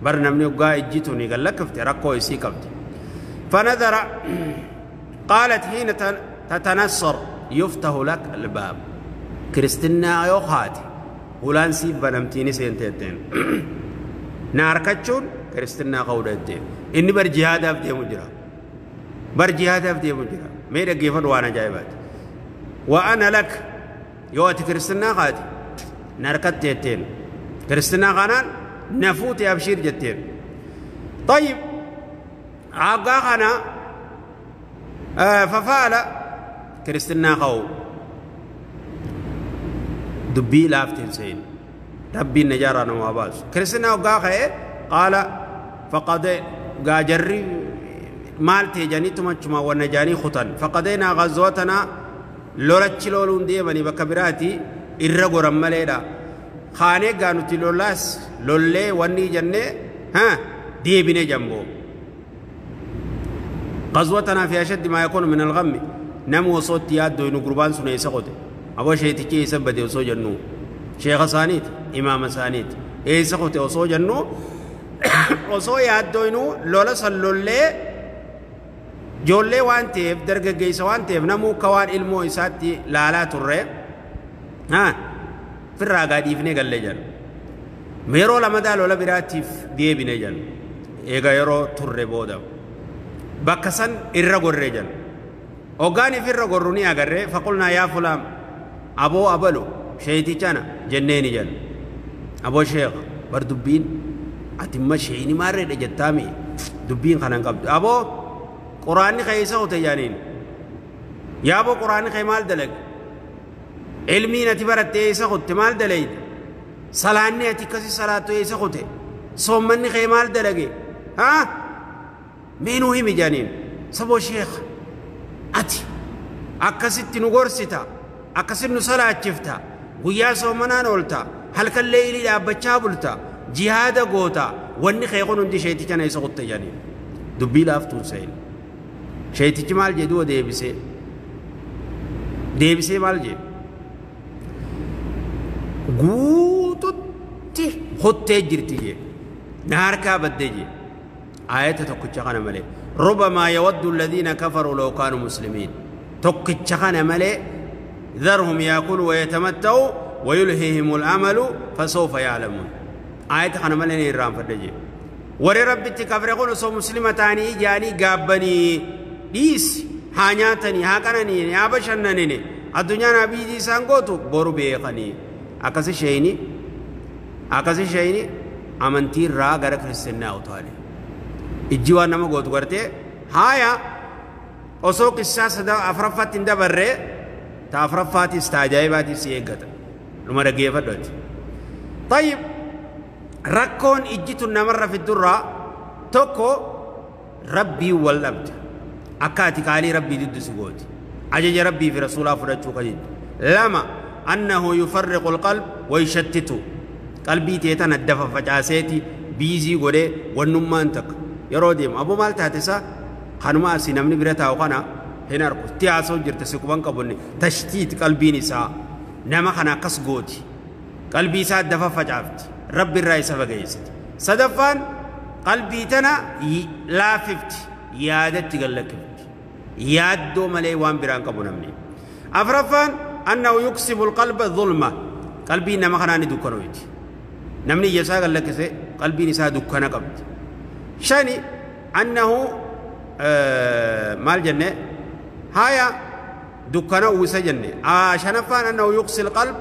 برنامج قا اجيتوني قال لك افترقوا يسيكبت فنظر قالت حين تتنصر يفتح لك الباب كريستنا يوخاتي ولان سيب بنمتيني سينتين ناركتشون كريستنا قودتين إني بر جهاد أفدي مجرى بر جهاد أفدي مجرى ميرا جيفن وانا جايبات وأنا لك يواتي كريستنا خاتي ناركتين كريستنا غنان نفوت يا بشير جتين طيب عقاقنا ففعل كريستنا خو دبي لافتين سين ربي النجارة نواباس كريستنا وقاقه قال فقد قاجري مالتي جاني تمچما ونجاني خطن فقدينا غزوتنا لولچ لولون ديمني بكبراتي إرغو رماليدا خانه قانوتي لولاس لولي وني جنة ها ديبني جنبو غزوتنا في أشد ما يكون من الغم نمو صوت يادو إنو قربان سنة يسقط أبو شيء تكي يسبت يوصو جنو شيخ سانيت إمام سانيت يسقط يوصو جنو وصو يادو إنو لولا سلولي جولي وانتيف درجة جيس وانتيف نمو كوان إلمو إساتي لا ترى ها في الرقادي ديفني قال لي جن ميرو لما دالو لبراتيف ديبني جن إيجا يرو ترى بودا بكسن إرغو الرجل أوغاني في الرغوروني أغري فقلنا يا فلان أبو أبلو شيتي جانا جنيني جن أبو شيخ بر دبين أتم شيني ماري جتامي دبين خانن قبض أبو قرآني خيسة وتجانين يا أبو قرآني خيمال دلق علمي نتبرت إيسا خدت مال دليد صلاني أتكسي صلاة إيسا خدت صومني خيمال دلقي ها مينو هي مجانين سبو شيخ أتي أكست نغورستا أكست نصلاة شفتا ويا صومنا نولتا هل كان ليلي لأبتشابلتا جهاد غوتا واني خيقون اندي شيتي كان إيسا خدت جانين دبي لافتون سين شيتي مال جدو ديبسي ديبسي مال جي guututti hottee jirti jee na harkaa baddee jee aayata tokkicha kana malee ربما يود الذين كفروا لو كانوا مسلمين tokkicha kana malee ذرهم يأكلوا ويتمتعوا ويلهيهم الأمل فسوف يعلمون آية kana malee ni irraanfadhe jee warri rabbitti kafre kun osoo muslima ta'anii ijaanii gaabbanii dhiisi haa nyaatanii haa qananii haa bashannanini addunyaan abiidii isaan gootu boru beekanii akkasi shayni amantii irraa gara kiristinnaa utaale ijji waan nama gootu gartee haaya osoo qissaa sada afuraffaatti hin dabarree ta afuraffaatis ta ajaa'ibaatis si eeggata dhuma dhaggeeffadhu ati tayyib rakkoon ijji tun namarra fiddurraa tokko rabbii wal dhabda akka ati qaalii rabbii duddusu gooti ajaja rabbii fi rasuulaa fudhachuu ka jiddu lama أنه يفرق القلب ويشتته قلبي تيتان الدفع فجاسيتي بيزي غوري ونمانتك يروديم أبو مال تاتسا خانما سينمني برتا وخانا هنا ركو تياسو جرت سكوبان كبوني تشتيت قلبي نساء نما خنا قص غوتي قلبي سا الدفع فجافت رب الرئيس فجيست صدفان قلبي تنا لاففت يادت تقلكفت يادو ملي وان بران كبونمني أفرفان أنه يكسب القلب ظلمة قلبي نما خناني دكانويت نمني يسا قال لك سي قلبي نسا دكانا قبض شاني أنه مال جنة هايا dukkana uwwisa jenne. Shanaffaan annahu yuqsil qalb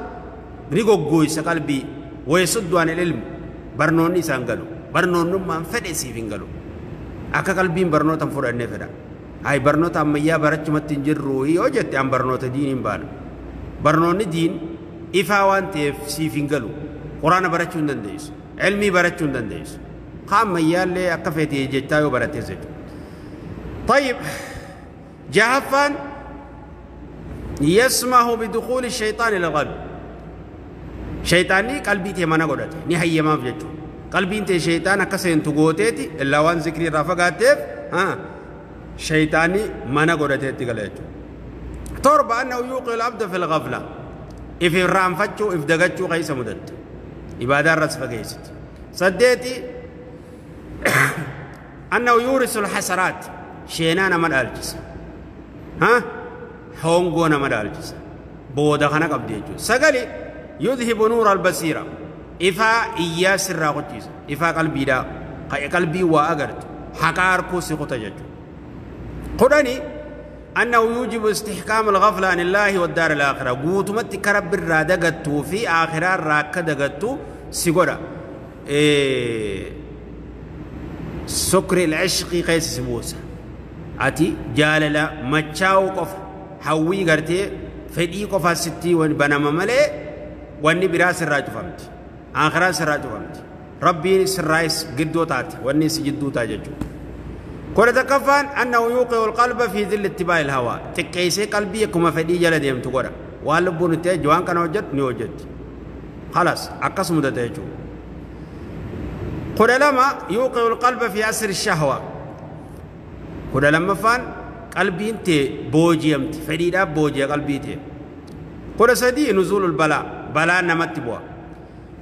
ni goggooysa qalbii wayasuddu an ilm barnoonni isaan galu barnoonnummaan fedhe siif hin galu akka qalbiin barnoota hin fudhanne fedha. Hay barnoota ammayyaa barachumatti hin jirru yoo jette an barnoota diin hin baanu. Barnoonni diin ifaa waan ta'eef siif hin galu. Quraana barachuu hin dandeessu. Ilmii barachuu hin dandeessu. Ka ammayyaallee akka feete jechaa yoo barattes jechuudha. طيب جهفان يسمح بدخول الشيطان إلى القلب. شيطاني قلبي تي مانا غودته ني هيما ما فجچو قلبي انت شيطان كسين تغوتيتي الا وان ذكري رافقاتيف ها شيطاني مانا غودته تي تربى انه يوقع العبد في الغفله if الرام فتشو if دغچو قيس مدت عباده الرس فقيست سديتي انه يورث الحسرات شينانا مدالجس ها هونغونا مدالجس بودا خنا قبديجو سغلي يذهب نور البصيرة إفا إياس الراقتيز إفا قلبي دا قلبي وأغرت حقار كوسي قتجج قراني أنه يوجب استحكام الغفلة عن الله والدار الآخرة قوتمت كرب الرادقتو في آخرة راكدقتو سيقرأ إيه سكر العشق قيس سبوسة أتي جاللا مچاو قف حوي غرتي فدي قفا ستي بنما ملي واني برا سراج فهمت آخرة سراج فهمت ربي سرايس قدو تاتي واني سجدو تاججو كل تكفان أنه يوقع القلب في ذل اتباع الهوى تكيسي قلبي كما فدي جلد يمتقرأ والبون تيج وان كان وجد نوجد خلاص أقص مدة تيجو كل لما يوقع القلب في أسر الشهوة كل لما فان قلبي انت بوجي امت فدي بوجي قلبي تي كل سدي نزول البلاء بلاء نمتبوا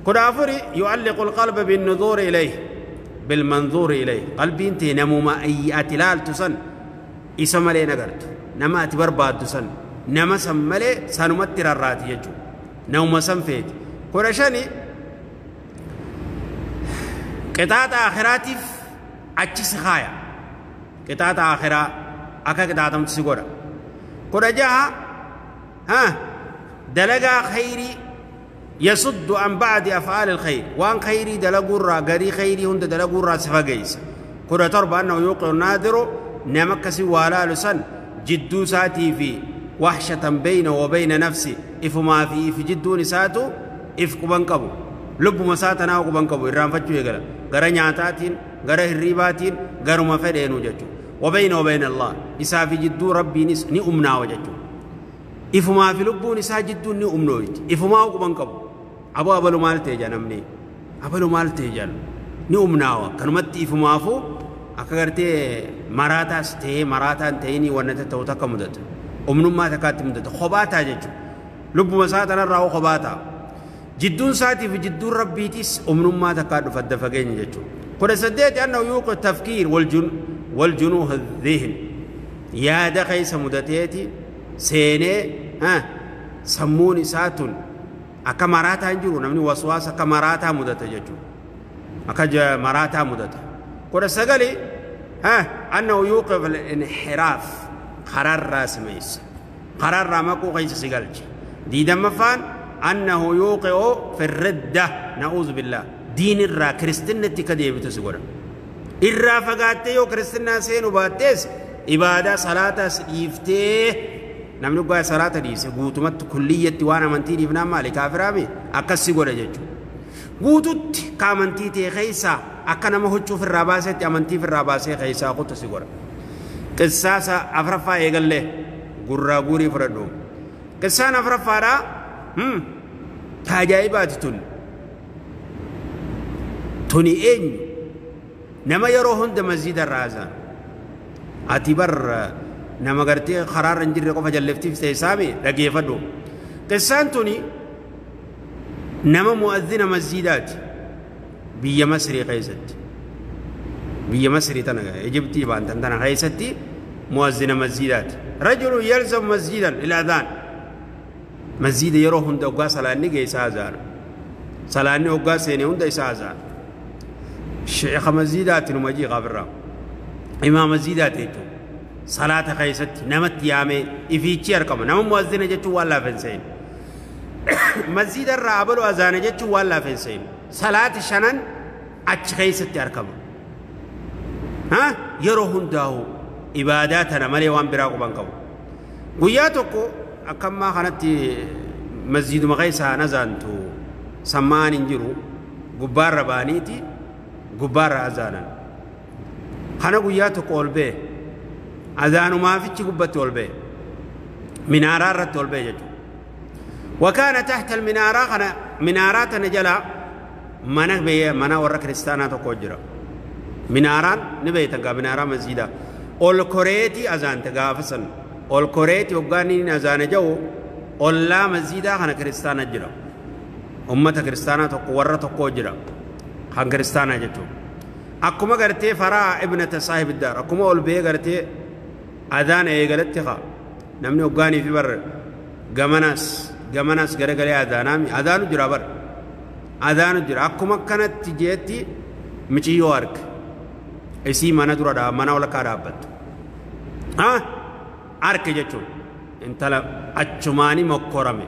كل أفري يعلق القلب بالنظور إليه بالمنظور إليه قلبي انت نموما أي أتلال تسن إسمالي نقرت نما أتبرباد تسن نما سمالي سنمتر الرات يجو نوما سنفيت كل شاني قطعة آخراتف أتش سخايا قطعة آخرة أكا قطعة تسيقورا كل جاها ها دلقا خيري يصد عن بعد أفعال الخير وان خيري دلقورا غري خيري هند دلقورا سفاقيس كل تربى أنه يوقع النادر نمكسي ولا لسن جدو ساتي في وحشة بينه وبين نفسي إف ما في في جدو نساتو إف كبنكبو لب مساتنا وكبنكبو إرام فتشو يقول غرا نياتاتين غرا هريباتين غرا ما فدينو ججو وبينه وبين الله إسا في جدو ربي نس ني أمنا وججو إف ما في لبو نسا جدو ني أمنويت إف ما وكبنكبو أبو أبلو مال تيجان أمني أبلو مال تيجان ني أمناوا كنمت إف ما فو أكغرتي مراتا ستي مراتا انتيني ونتا توتك مدت أمنو ما تكات مدت خباتا ججو لب مساتنا راو خباتا جدون ساتي في جدون ربي تيس أمنو ما تكاد فدفقين ججو قد سديت أنه يوقع التفكير والجنوه الذهن يا دخيس مدتيتي سيني ها سموني ساتون أكا مراتا انجرو نمني وسواس أكا مراتا مدت ججو أكا مراتا مدت قد سقلي ها أنه يوقف الانحراف قرار راس ميس قرار رامكو قيس سيقلج دي دمفان أنه يوقع في الردة نعوذ بالله دين الرا كريستنة كديب تسقر الرا فقاتيو كريستنا سين وباتيس إبادة صلاة إفتيه نملك قاي صلاة ديس قوتمت كلية وانا منتي دي فنام مالي كافرامي أكسي قول ججو قوتت كامنتي تي خيسا أكنا مهجو في الراباسة أمنتي في الراباسة خيسا قوت سيقول قصاصة أفرفا يقول له قرى قوري فردو قصان أفرفا را تاجايبات تون توني إين نما يروهن دمزيد الرازان أتبر نما قرتي قرار انجري قفا جلفتي في سيسامي لقيفدو قصان توني نما مؤذن مسجدات بيا مصري قيست بيا مصري تنا إجبتي بان تنا قيستي مؤذن مسجدات رجل يلزم مسجدا الأذان مسجد يروحون دوغا سلاني قيس أذان سلاني وغا سيني هند إسا شيخ مسجدات نمجي غبرة إمام مسجدات يجو Salaata keessatti namatti yaamee ifiichi argama. Nama muazzina jechuun waan laafen seen. Masjiida irraa abaluu azaana jechuun waan laafen seen. Salaati shanan achi keessatti argama. Yeroo hundaa'u ibaadaa tana malee waan biraa quban qabu. Guyyaa tokko akka ammaa kanatti masjiiduma keessaa azaantu sammaan hin jiru gubbaarra ba'aniiti gubbaarra azaanan. Kana guyyaa tokko ol ba'e azaanumaa gubbatti ol ba'e minaaraa irratti ol ba'e jechuudha. وكان تحت المنارة منارات نجلا mana warra kiristaanaa tokko jira. Minaaraan ni beektan gaa minaaraa masjiidaa. Ol koreetii azaante gaafa san ol koreetii hoggaan inni azaane jiru ollaa masjiidaa kana kiristaana jira. Ummata kiristaanaa tokko warra tokko jira. Kan kiristaanaa jechuudha. Akkuma gartee faraa ibnata saahibiddaar akkuma ol ba'ee gartee adaana eegalatti haa namni hoggaanii fi bar gamanaas gamanaas garagalee adaanaami adaanu jira bar adaanu jira akkuma kanatti jeetti miciyyoo arge isii mana dura mana walakkaa dhaabbattu arke jechuun intala achumaani mokkorame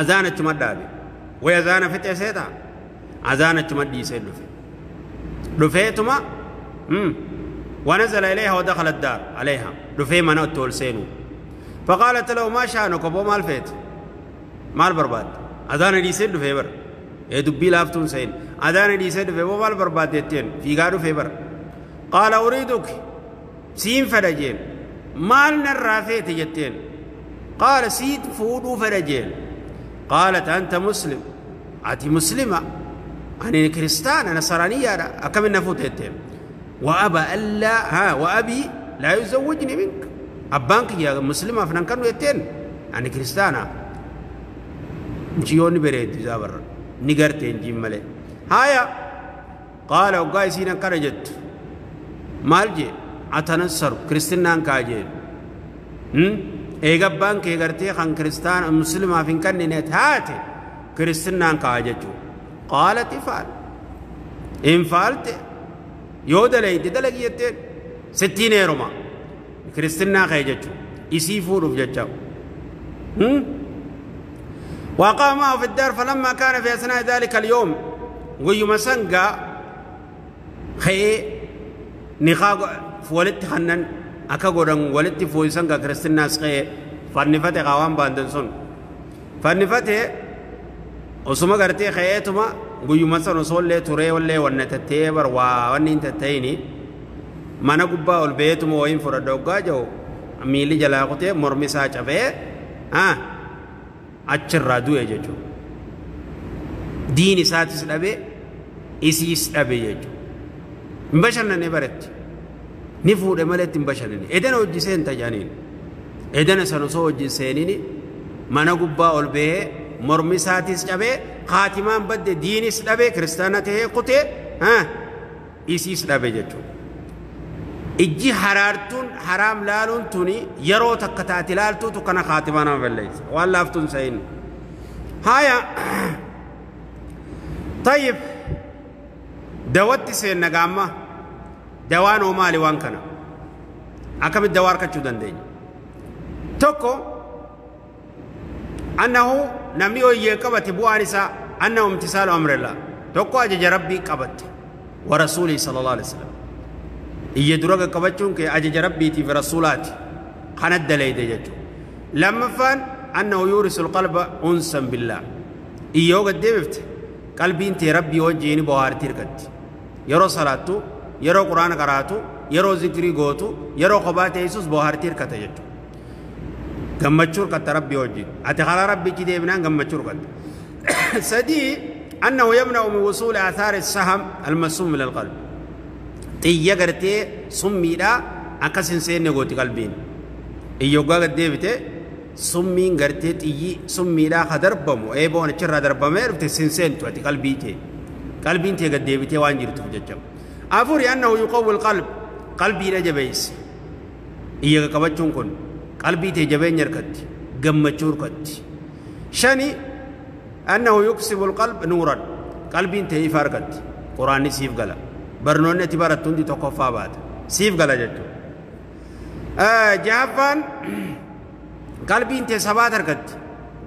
azaan achuma dhaabe way azaana fixee seeta azaan achuma dhiisee dhufe dhufeetuma ونزل إليها ودخل الدار عليها دفي من أتول سينو فقالت له ما شأنك أبو مال فيت مال برباد أذان دي سيد دفي بر دبي لافتون سين أذان دي سيد دفي مال برباد يتين في قادو في بر قال أريدك سين فرجين مال نرافيت يتين قال سيد فودو فرجين قالت أنت مسلم أتي مسلمة أنا كريستان أنا نصرانية أكمل نفوت يتين وأبى ألا ها وأبي لا يزوجني منك أبانك يا مسلمة فنان كانوا يتين أنا كريستانا جيوني بريد زابر نيجرتين جيم ملي هايا قال وقايسين كرجت مالجي أتنصر كريستيان كاجين إيجا بانك يغرتي خان كريستان مسلمة فين كان نت هاتي كريستيان كاجتو قالت افعل إن فعلت yoo dalayte dalagi jetteen sittiin heeruma kiristinnaa ka'e jechuudha isii fuudhuuf jecha. وقام معه في الدار فلما كان في أثناء ذلك اليوم ويوم سنقا خي نخاق ولدت خنن أكا ولدت فوي سنقا كريستنا سخي فنفته قوام باندنسون فنفته وسما قرتي خيتما guyyuma san osoo illee turee wallee wanna tattee bar waa wanni hin tattayini mana gubbaa ol beetuma wayiin fudhadha hoggaa jiru miilli jalaa kutee mormi isaa cabee achirraa du'e jechuudha. Diin isaatis dhabe isiis dhabe jechuudha. Hin bashannanne baretti ni fuudhe maletti hin bashannanne edana hojii seenta jaaniin edana san osoo hojii seenini mana gubbaa ol bahee mormi isaatis cabee خاتمان بد دينس دبه كريستانا ته قته ها إسيس دبه جچو إجي حرارتون حرام لالون توني يرو تكتات لالتو تكنا خاتمان بالليس والله افتون سين هايا طيب دوت سين نغاما دوانو مالي وان كنا أكمل دوار كچو دندين توكو أنه نمني أيه قبت بوانسا أنه امتثال أمر الله توكو أجج ربي قبت ورسوله صلى الله عليه وسلم إيه درجة قبتشون كي أجج ربي في رسولاتي خند دليل دجتو لما فان أنه يورث القلب أنسا بالله إيه قد دبفت قلبي أنت ربي وجهني بوارتي ركت يرو صلاتو يرو قرآن قراتو يرو ذكري قوتو يرو قبات يسوس بوارتي ركت جتو gammachuu katta rabbi wajjin ati karaa rabbichi deemnaan gammachuu katta sadii annahu yamna'u min wusuuli aathaari saham almassuum min alqalb xiyya gartee summiidha akkas hin seenne gooti qalbiin iyyoggaa gad deebite summiin gartee xiyyi summiidhaa ka darbamu eeboon achirraa darbamee dhufte sin seentu ati qalbii tee qalbiin tee gad deebitee waan jirtuuf jecha afuri annahu yuqawwi alqalb qalbiidha jabeeyse iyya qabachuun kun قلبي تجبين يركت جمتشور كت شني أنه يكسب القلب نورا قلبي انتهي فارقت قرآن سيف قلا برنون تبارة تندي تقفى بعد سيف قلا جتو Jahaffaan qalbiin tee sabaat harkatti,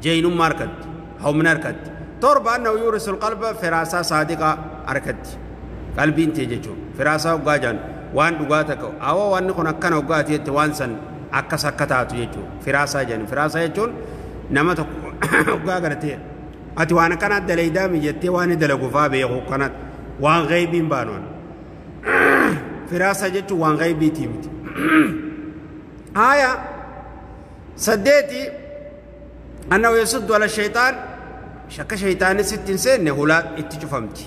jeynummaa harkatti, humna harkatti. Torba annahu yuurisul qalba firaasaa saadiqaa harkatti. Qalbiin tee jechuun firaasaa hoggaa jaan waan dhugaa takka awwa wanni kun akkana hoggaa ati waan san akkas akka taatu jechuun firaasaa jedhan. Firaasaa jechuun nama tokko hoggaa gartee ati waan akkanaa dalaydaa mijattee waan dalagu faa beeku kanat waan gaybiin baanuun. Firaasaa jechuun waan gaybiitii miti. Haya saddeeti annahu yasuddu ala shaytaan shakka shaytaani sitti hin seenne hulaa itti cufamti.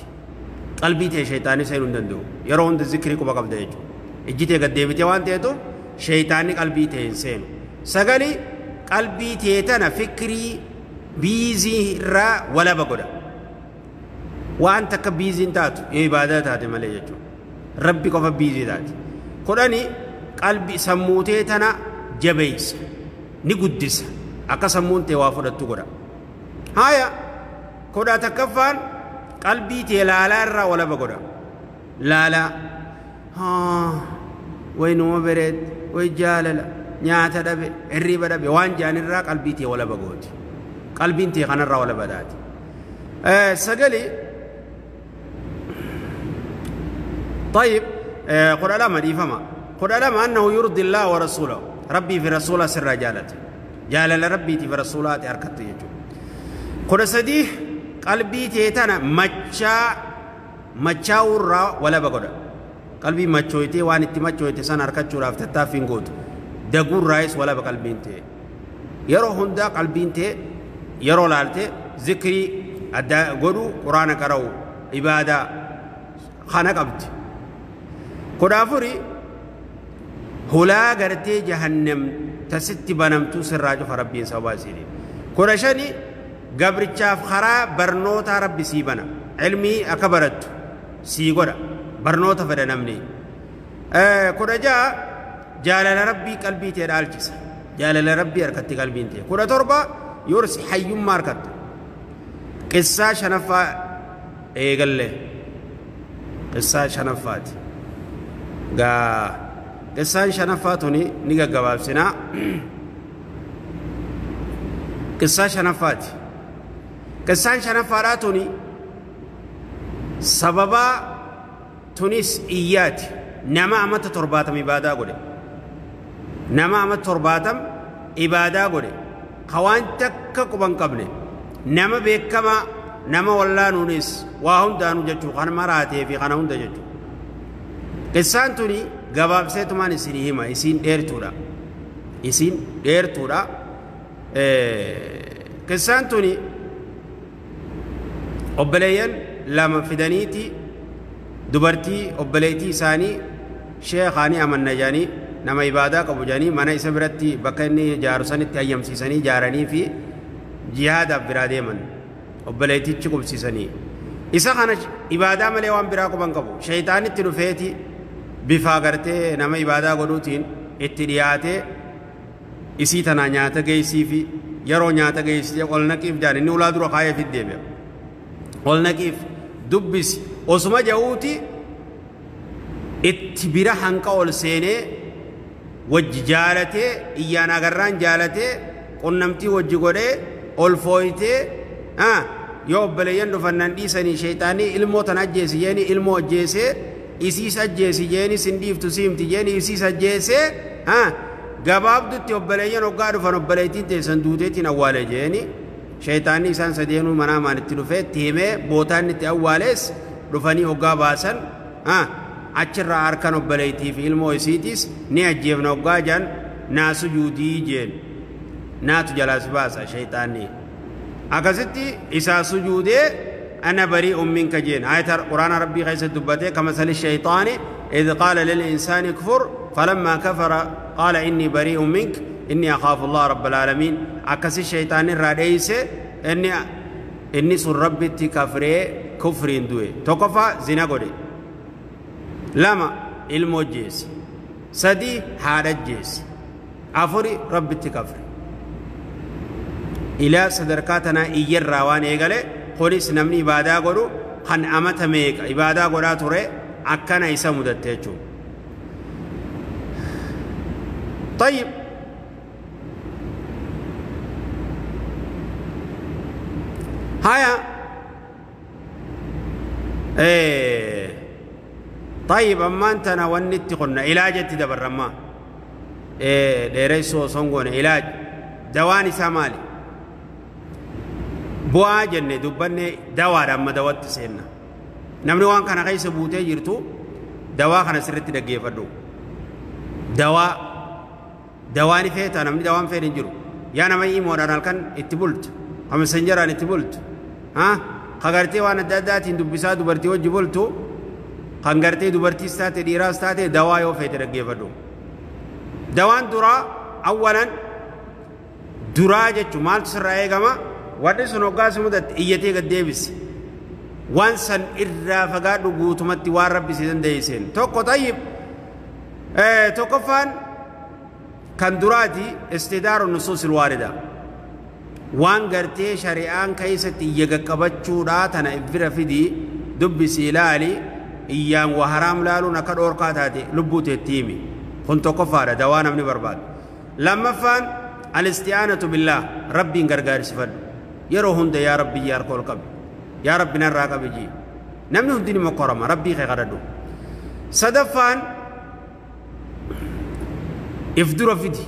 Qalbii ta'e shaytaani seenuu hin danda'u. Yeroo hunda zikrii quba qabda jechuudha. Ijji ta'e gad deebitee waan ta'eetu shaytaanni qalbii ta'e hin seenu. Sagali qalbii ta'e tana fikirii biizii irraa walaba godha. Waan takka biiziin taatu yoo ibaadaa taate malee jechuudha. Rabbi qofa biizii taate. Kudhani qalbii sammuu ta'e tana jabeessa ni guddisa akka sammuun ta'e waa fudhattu godha. Haya kudha takkaffaan qalbii tee laalaa irraa walaba godha. Laalaa way numa bareed way jaalala nyaata dhabe hirriba dhabe waan jaan irraa qalbii tee walaba gooti. Qalbiin tee kanarraa walaba taati. Sagali طيب قل لما ديفما قل لما أنه يرضي الله ورسوله ربي في رسوله سر جالته جالل ربي في رسوله أركته يجو قل سديه قلبي تيتنا مچا ورا ولا بقول قلبي مچويتي وان انت مچويتي سن أركتشو رافتتا فينغوت دغور رايس ولا بقلبي انت يرو هندا قلبي انت يرو لالتي ذكري أدا غدو قرآن قرأو عبادة خانة قبض كدافوري هلا غرتي جهنم تست بنمتو سراج فربي سواسيني كرشني قبرتشاف خرا برنوتا ربي سيبنا علمي أكبرت سيغورا برنوتا فدنمني كرجا جالل ربي قلبي تيرالجس جالل ربي أركتي قلبي انتي كرة تربة يورس حي ماركت قصة شنفا ايغل قصة شنفات قصة شنفاتني نيغا غبابسنا قصة شنفات قصة شنفاتني سببا تونس إيات نما أمت ترباتم إبادة قولي نما أمت ترباتم إبادة قولي خوان تك قبن قبل نما بكما نما ولا نونس وهم دانو جتشو خان مراتي في خانهم دجتشو قصان توني غباب سيتمان إسيني هما إسين دير تورا إسين دير تورا قصان توني أبليين لما فدانيتي دبرتي أبليتي ساني شيخاني أمن نجاني نما إبادة قبو جاني منا إسبرتي بكني جارساني تأيام سيساني جاراني في جهاد برادي من أبليتي تشكوب سيساني إذا كان إبادة ملي وان براكو بانكبو شيطان التلفيتي بفاقرتي نما إبادة قدوتين اترياتي إسي تنا نياتا جيسي في يرو نياتا جيسي قلنا كيف جاني نولاد رخاية في الدبي قلنا كيف دبس أسمع جاوتي اتبرا هنكا أول سيني وجه جالتي إيانا غران جالتي قنمتي وجه غوري أول فويتي yoo obboleeyyan dhufannaan dhiisanii shayxaanii ilmoo tan ajjeesi jeeni ilmoo ajjeesee isiis ajjeesi jeeni sin dhiiftu siimti jeeni isiis ajjeesee gabaabdutti obboleeyyan hoggaa dhufan obboleettiin teessan duuteetiin awwaale jeeni shayxaanni isaan sadeenuu manaa maanitti dhufee itti himee bootaan itti awwaalees dhufanii hoggaa baasan achirraa harkan obboleettii fi ilmoo isiitiis ni ajjeefna hoggaa jaan naa sujuudii jeen naatu jalaas baasa shayxaanni. أكستي إسا سجودي أنا بريء منك جين آية القرآن ربي خيس الدبتي كمثل الشيطان إذ قال للإنسان كفر فلما كفر قال إني بريء منك إني أخاف الله رب العالمين. أكس الشيطان الرئيس إني سر ربي تكفري كفرين دوي تقفى زنا قولي لما المجيس سدي هذا الجيس أفري ربي تكفري إلى صدركاتنا إيجر روان إيجالي خلص نمني إبادة قرو خن أمت ميك إبادة قرا ترى أكنا إسا مدتيجو. طيب هيا ايه طيب اما انت انا ونتي قلنا علاجتي دبر ما ايه ديريسو سونغون علاج دواني سامالي bu'aa jenne dubbanne dawaadha amma dawatti seenna namni waan kana keessa buutee jirtu dawaa kana sirriitti dhaggeeffadhu dawaa dawaani feeta namni dawaan fedhe hin jiru yaa nama imoodhaan halkan itti bultu messengeraan itti bultu ka gartee waan adda addaatiin dubbisaa dubartii wajji bultu kan gartee dubartiis taate dhiiraas taate dawaa yoo feete dhaggeeffadhu dawaan duraa awwalan duraa jechuun maaltu sirraa eegama warri sun hoggaa si mudatte iyyatee gad deebisi waan san irraa fagaadhu guutumatti waan rabbi si dandeesseen tokko tayyib tokkoffaan kan duraati istidaaru nusuus ilwaarida waan gartee shari'aan keessatti iyya qaqqabachuudhaa tana bira fidii dubbisi ilaali iyyaan waa haraam laaluun akka dhoorkaa taate lubbuu teetti himi kun tokkoffaadha dawaa namni barbaadu lammaffaan alisti'aanatu billaah rabbiin gargaarsifadhu yeroo hunda yaa rabbi yaa harka ol qabi yaa rabbi narraa qabi jii namni hundi ni mokkorama rabbii kee kadhadhu sadaffaan if dura fidi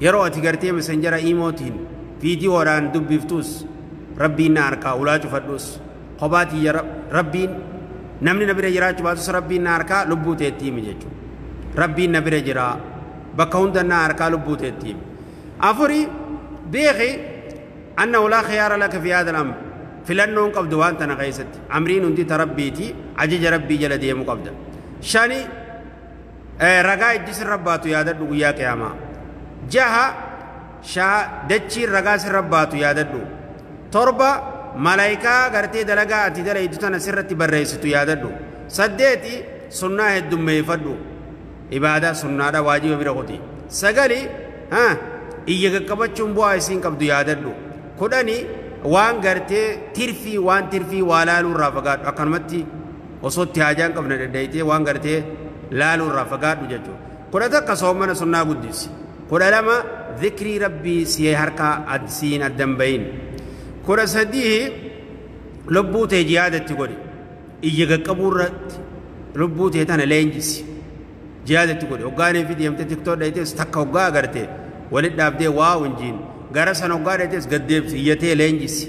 yeroo ati gartee messenjera imootiin viidiyoodhaan dubbiftus rabbiin na harkaa ulaa cufadhus kophaatii rabbiin namni na bira jiraachuu baatus rabbiin na harkaa lubbuu teetti himi jechuudha rabbiin na bira jiraa bakka hunda na harkaa lubbuu teetti himi afuri beeki أنه لا خيار لك في هذا الأمر فلنون قبض وأنت نقيست أمرين أنت تربيتي عجج ربي جل ديم قبض شاني رجاء جسر رباتو يا ددو يا قياما جها شا دچي رجاء سر رباتو يا ددو تربة ملائكة غرتي دلغا أتي دل إدتنا سرتي برئيستو يا ددو سديتي سنة الدم يفدو عبادة سنة واجب برغوتي سغالي ها إيجا كبچون بوا إسين قبض يا ددو kudhani waan gartee tirfii waan tirfii waa laaluu irraa fagaadhu akkanumatti osoo itti haajaan qabne daddeeytee waan gartee laaluu irraa fagaadhu jechuudha. 11 soomana sunnaa guddisi 12 dhikrii rabbii si harkaa siin addan bahin 13 lubbuu tee jihaadatti godhi iyya qaqqabuu irratti lubbuu tee tana leenjisi jihaadatti godhi hoggaanii fi deemtee tiktoo dhayitees takka hoggaa agartee walit dhaabdee waa winjiin gara sana hoggaa dhayitees gad deebisi iyyatee leenjisi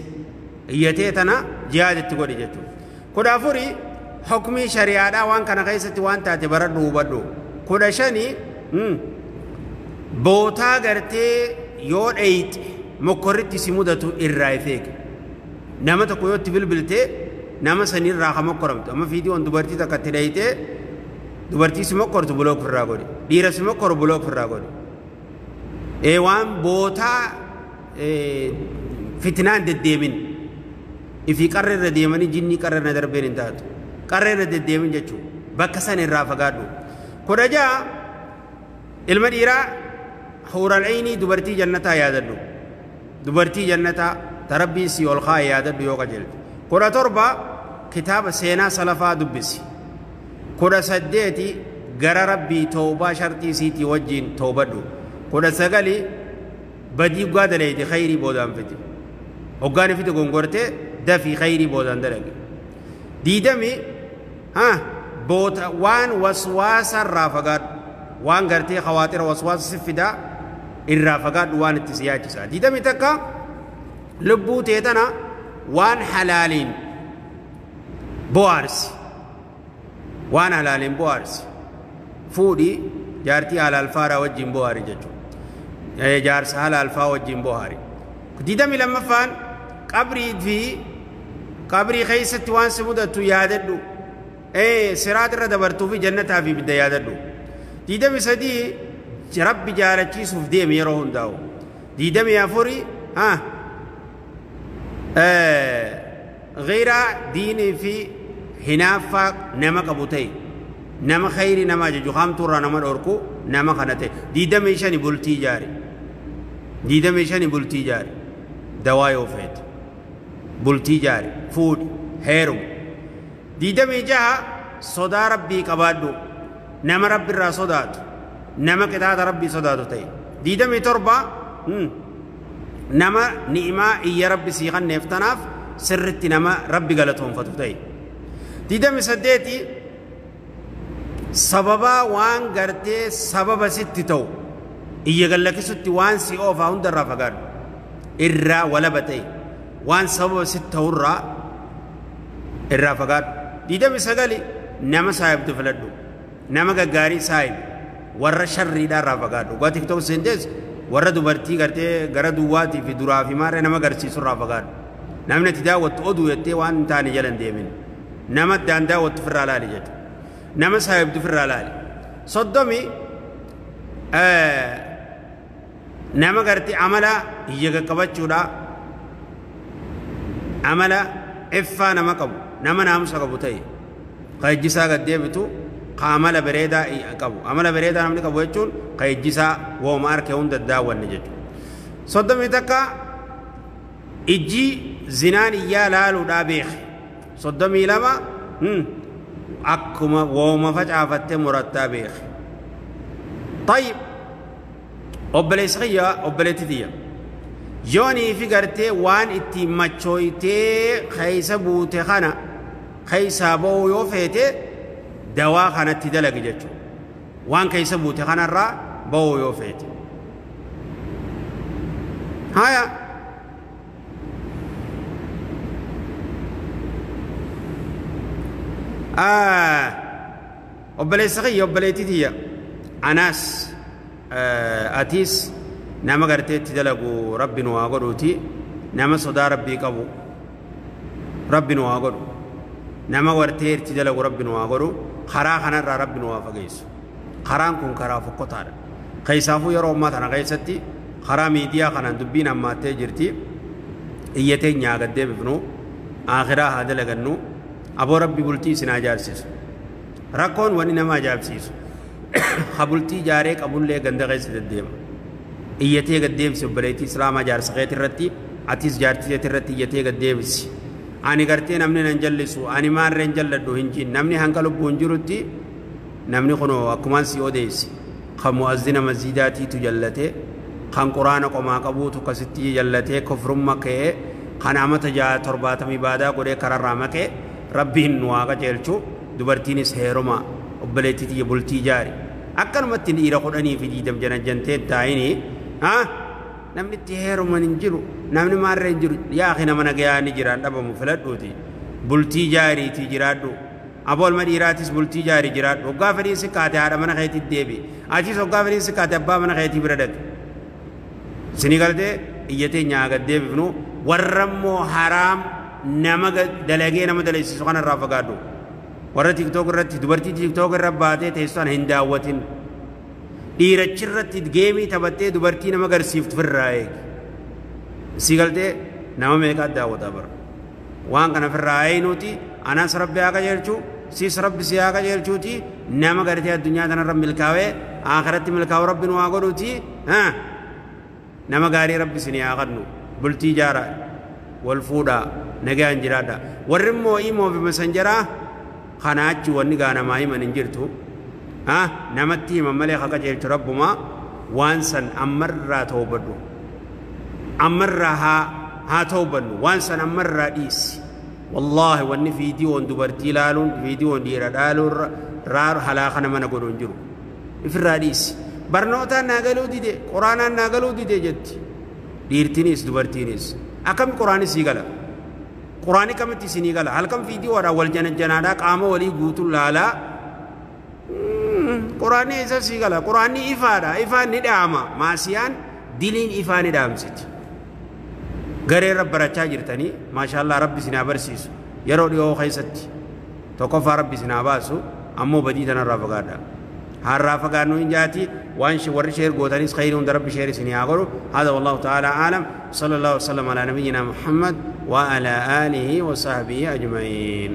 iyyatee tana jihaadatti godhi jechuudha. 14 hukmii shari'aadhaa waan kana keessatti waan taate baradhu hubadhu. 15 bootaa gartee yoo dhayite mokkorritti si mudatu irraa ifeege nama tokko yoo itti bilbiltee nama sanirraa ka mokkoramtu amma fiidiyoon dubartii takka itti dhayitee dubartii si mokkortu bulook irraa godhi dhiira si mokkoru bulook irraa godhi waan bootaa fitnaan deddeemin ifii qarra irra deemanii jinnii qarra irra darbeen hin taatu qarra irra deddeemin jechuun bakka san irraa fagaadhu. 16 ilma dhiiraa huural aynii dubartii jannataa yaadadhu dubartii jannataa tarabbii si ol kaa'e yaadadhu yoo qajeelte. 17 kitaaba seenaa salafaa dubbisi. 18 gara rabbii toobaa shartii siitii wajjiin toobadhu. 19 badii dhugaa daleeyte khayrii boodaan fiti hoggaan fiti gongortee dafii khayrii boodaan dalage. 20 boota waan waswaasa irraa fagaadhu waan gartee khawaaxira waswaasa si fidaa irraa fagaadhu waan itti si yaachisa. 21 lubbuu tee tana waan halaaliin bohaarsi waan halaaliin bohaarsi fuudhii jaartii halaal faaraa wajjin bohaari jechuudha jaarsa halaal faa wajjin bohaari. 22 qabrii fi qabrii keessatti waan si mudatu yaadadhu siraat irra dabartuu fi jannataa fi ibidda yaadadhu. 23 rabbi jaalachiisuuf deemi yeroo hundaa'u. 24 غير ديني في hinaaffaa nama qabu ta'e nama khayrii nama ajaju hamtuurraa nama dhorku nama kana ta'e 25 bultii jaari 25 bultii jaari dawaa yoo feete bultii jaari fuudhi heerum 26 sodaa rabbii qabaadhu nama rabbi irraa sodaatu Nama qixaaxa rabbii sodaatu ta'e. 27 nama ni'imaa iyya rabbi sii kanneef tanaaf sirritti nama rabbi galatoonfatu ta'e. 28 sababa waan gartee sababa sitti ta'u iyya gallakkisutti waan si oofaa hundarraa fagaadhu. Irraa walaba ta'e waan sababa sitti ta'urraa irraa fagaadhu. 29 nama saahibtu filadhu. Nama gaggaarii saahibi warra sharriidhaa irraa fagaadhu. Dhugaa TikTok seentees warra dubartii gartee gara duwwaatii fi duraa fi maarree nama agarsiisu irraa fagaadhu. Namni itti daawwattu oduu jettee waan hin taane jala hin deemin. Nama addaan daawwattu ofirraa laali jechuudha. Nama saahibtu ofirraa laali. 30 nama gartee amala iyya qaqqabachuudha. Amala iffaa nama qabu nama naamusa qabu ta'e ka ijjisaa gad deebitu ka amala bareedaa qabu. Amala bareedaa namni qabu jechuun ka ijjisaa wooma harkee hunda daawwanne jechuudha. 31 ijji zinaan iyyaa laaluudhaa beeke. 32 akkuma wooma facaafattee murattaa beeke. Tayyib obboleessi kiyya obboleetti tiyya. Yoonii fi gartee waan ittiin machooytee keessa buute kana keessaa ba'uu yoo feete dawaa kanatti dalagi jechuudha. Waan keessa buute kanarraa ba'uu yoo feete. Haya. Obboleessa kiyya obboleetti tiyya. Anaas atiis nama gartee itti dalagu rabbi nu haa godhuuti. Nama sodaa rabbii qabu rabbi nu haa godhu. Nama gartee itti dalagu rabbi nu haa godhu. Karaa kanarraa rabbi nu haa fageessu. Karaan kun karaa fokkotaadha. Keessaafuu yeroo ammaa tana keessatti karaa miidiyaa kanaan dubbiin hammaattee jirti. Iyyatee nyaa gad deebifnu akhiraa haa dalagannu. Aboo rabbi bultii isin haa ijaarsisu. Rakkoon wanni nama ajaa'ibsiisu ha bultii ijaaree qabullee ganda keessa deddeema. Iyyatee gad deebisi obboleettii islaamaa jaarsa keeti irratti atis jaartii keeti irratti iyyatee gad deebisi. Ani gartee namni nan jallisu ani maarree hin jalladhu hin jiin namni hanga lubbuun jirutti namni kunoo akkumaan si odeessi kan mu'azzina masjiidaatiitu jallatee kan quraana qomaa qabuutu akkasitti jallatee kufrumma ka'ee kan amata 70 ibaadaa godhee kararraa maqee rabbiin nu haa qajeelchu. Dubartiinis heeruma obboleettii tiyya bultii ijaari. Akkanumatti dhiira 10 fi 20 jana jantee taa'inii namni itti heeruman hin jiru namni maarree hin jiru yaa akhi nama nagayaa ni jiraan dhabamu filadhuuti bultii ijaariitii jiraadhu. Aboo ilma dhiiraatis bultii ijaarii jiraadhu. Hoggaa fedhiin si kaate haadha mana keetii deebi. Achis hoggaa fedhiin si kaate abbaa mana keetii bira dhaqi. Isinii galtee iyyatee nyaa gad deebifnu warra immoo haraam nama dalagee nama dalagsiisu kanarraa fagaadhu. Warra TikTok irratti dubartii TikTok irra baatee teessu hin daawwatin. Dhiirachi irratti geemii taphattee dubartii nama agarsiiftu firraa eegi. Si galtee nama meeqaa daawwataa bara. Waan kana firraa eeynuuti anas rabbi haa qajeelchu sis rabbi si haa qajeelchuuti nama gartee addunyaa tanarra milkaa'ee akhiratti milkaa'u rabbi nu haa godhuuti. Nama gaarii rabbi isinii haa kennu bultii ijaara wal fuudhaa nagaan jiraadha. Warri immoo imoo fi masanjaraa kana achi wanni gaa namaa himan hin jirtu. Namatti himan malee haa qajeelchu rabbumaa waan san ammarraa toobadhu. Ammarraa haa toobannu waan san ammarraa dhiisi. Wallaahi wanni viidiyoon dubartii ilaaluun viidiyoon dhiira dhaaluun halaaka nama na godhu hin jiru. Ifirraa dhiisi. Barnootaan naa galuu dide quraanaan naa galuu dide jetti. Dhiirtiinis dubartiinis. Akkami quraanis sii gala? Quraani kamitti isinii gala? Halkan viidiyoodhaan wal janajjanaadhaa qaama walii guutuun laalaa. Quraanni eessa sii gala? Quraanni ifaadha. Ifaan ni dhaama. Maasiyaan diliin ifaa ni dhaamsiti. Garee irra barachaa jirtanii maashaallah rabbi isin haa barsiisu. Yeroo dhiyoo keessatti tokkoffaa rabbi isin haa baasu ammoo badii tanarraa fagaadha. Harraa fagaannu hin jaati waan warri sheer gootanis khayrii hunda rabbi sheer isin haa godhu. Hada wallahu ta'ala aalam. Sallallahu alaihi wa sallam ala nabiyyina Muhammad wa ala alihi wa sahbihi ajma'iin.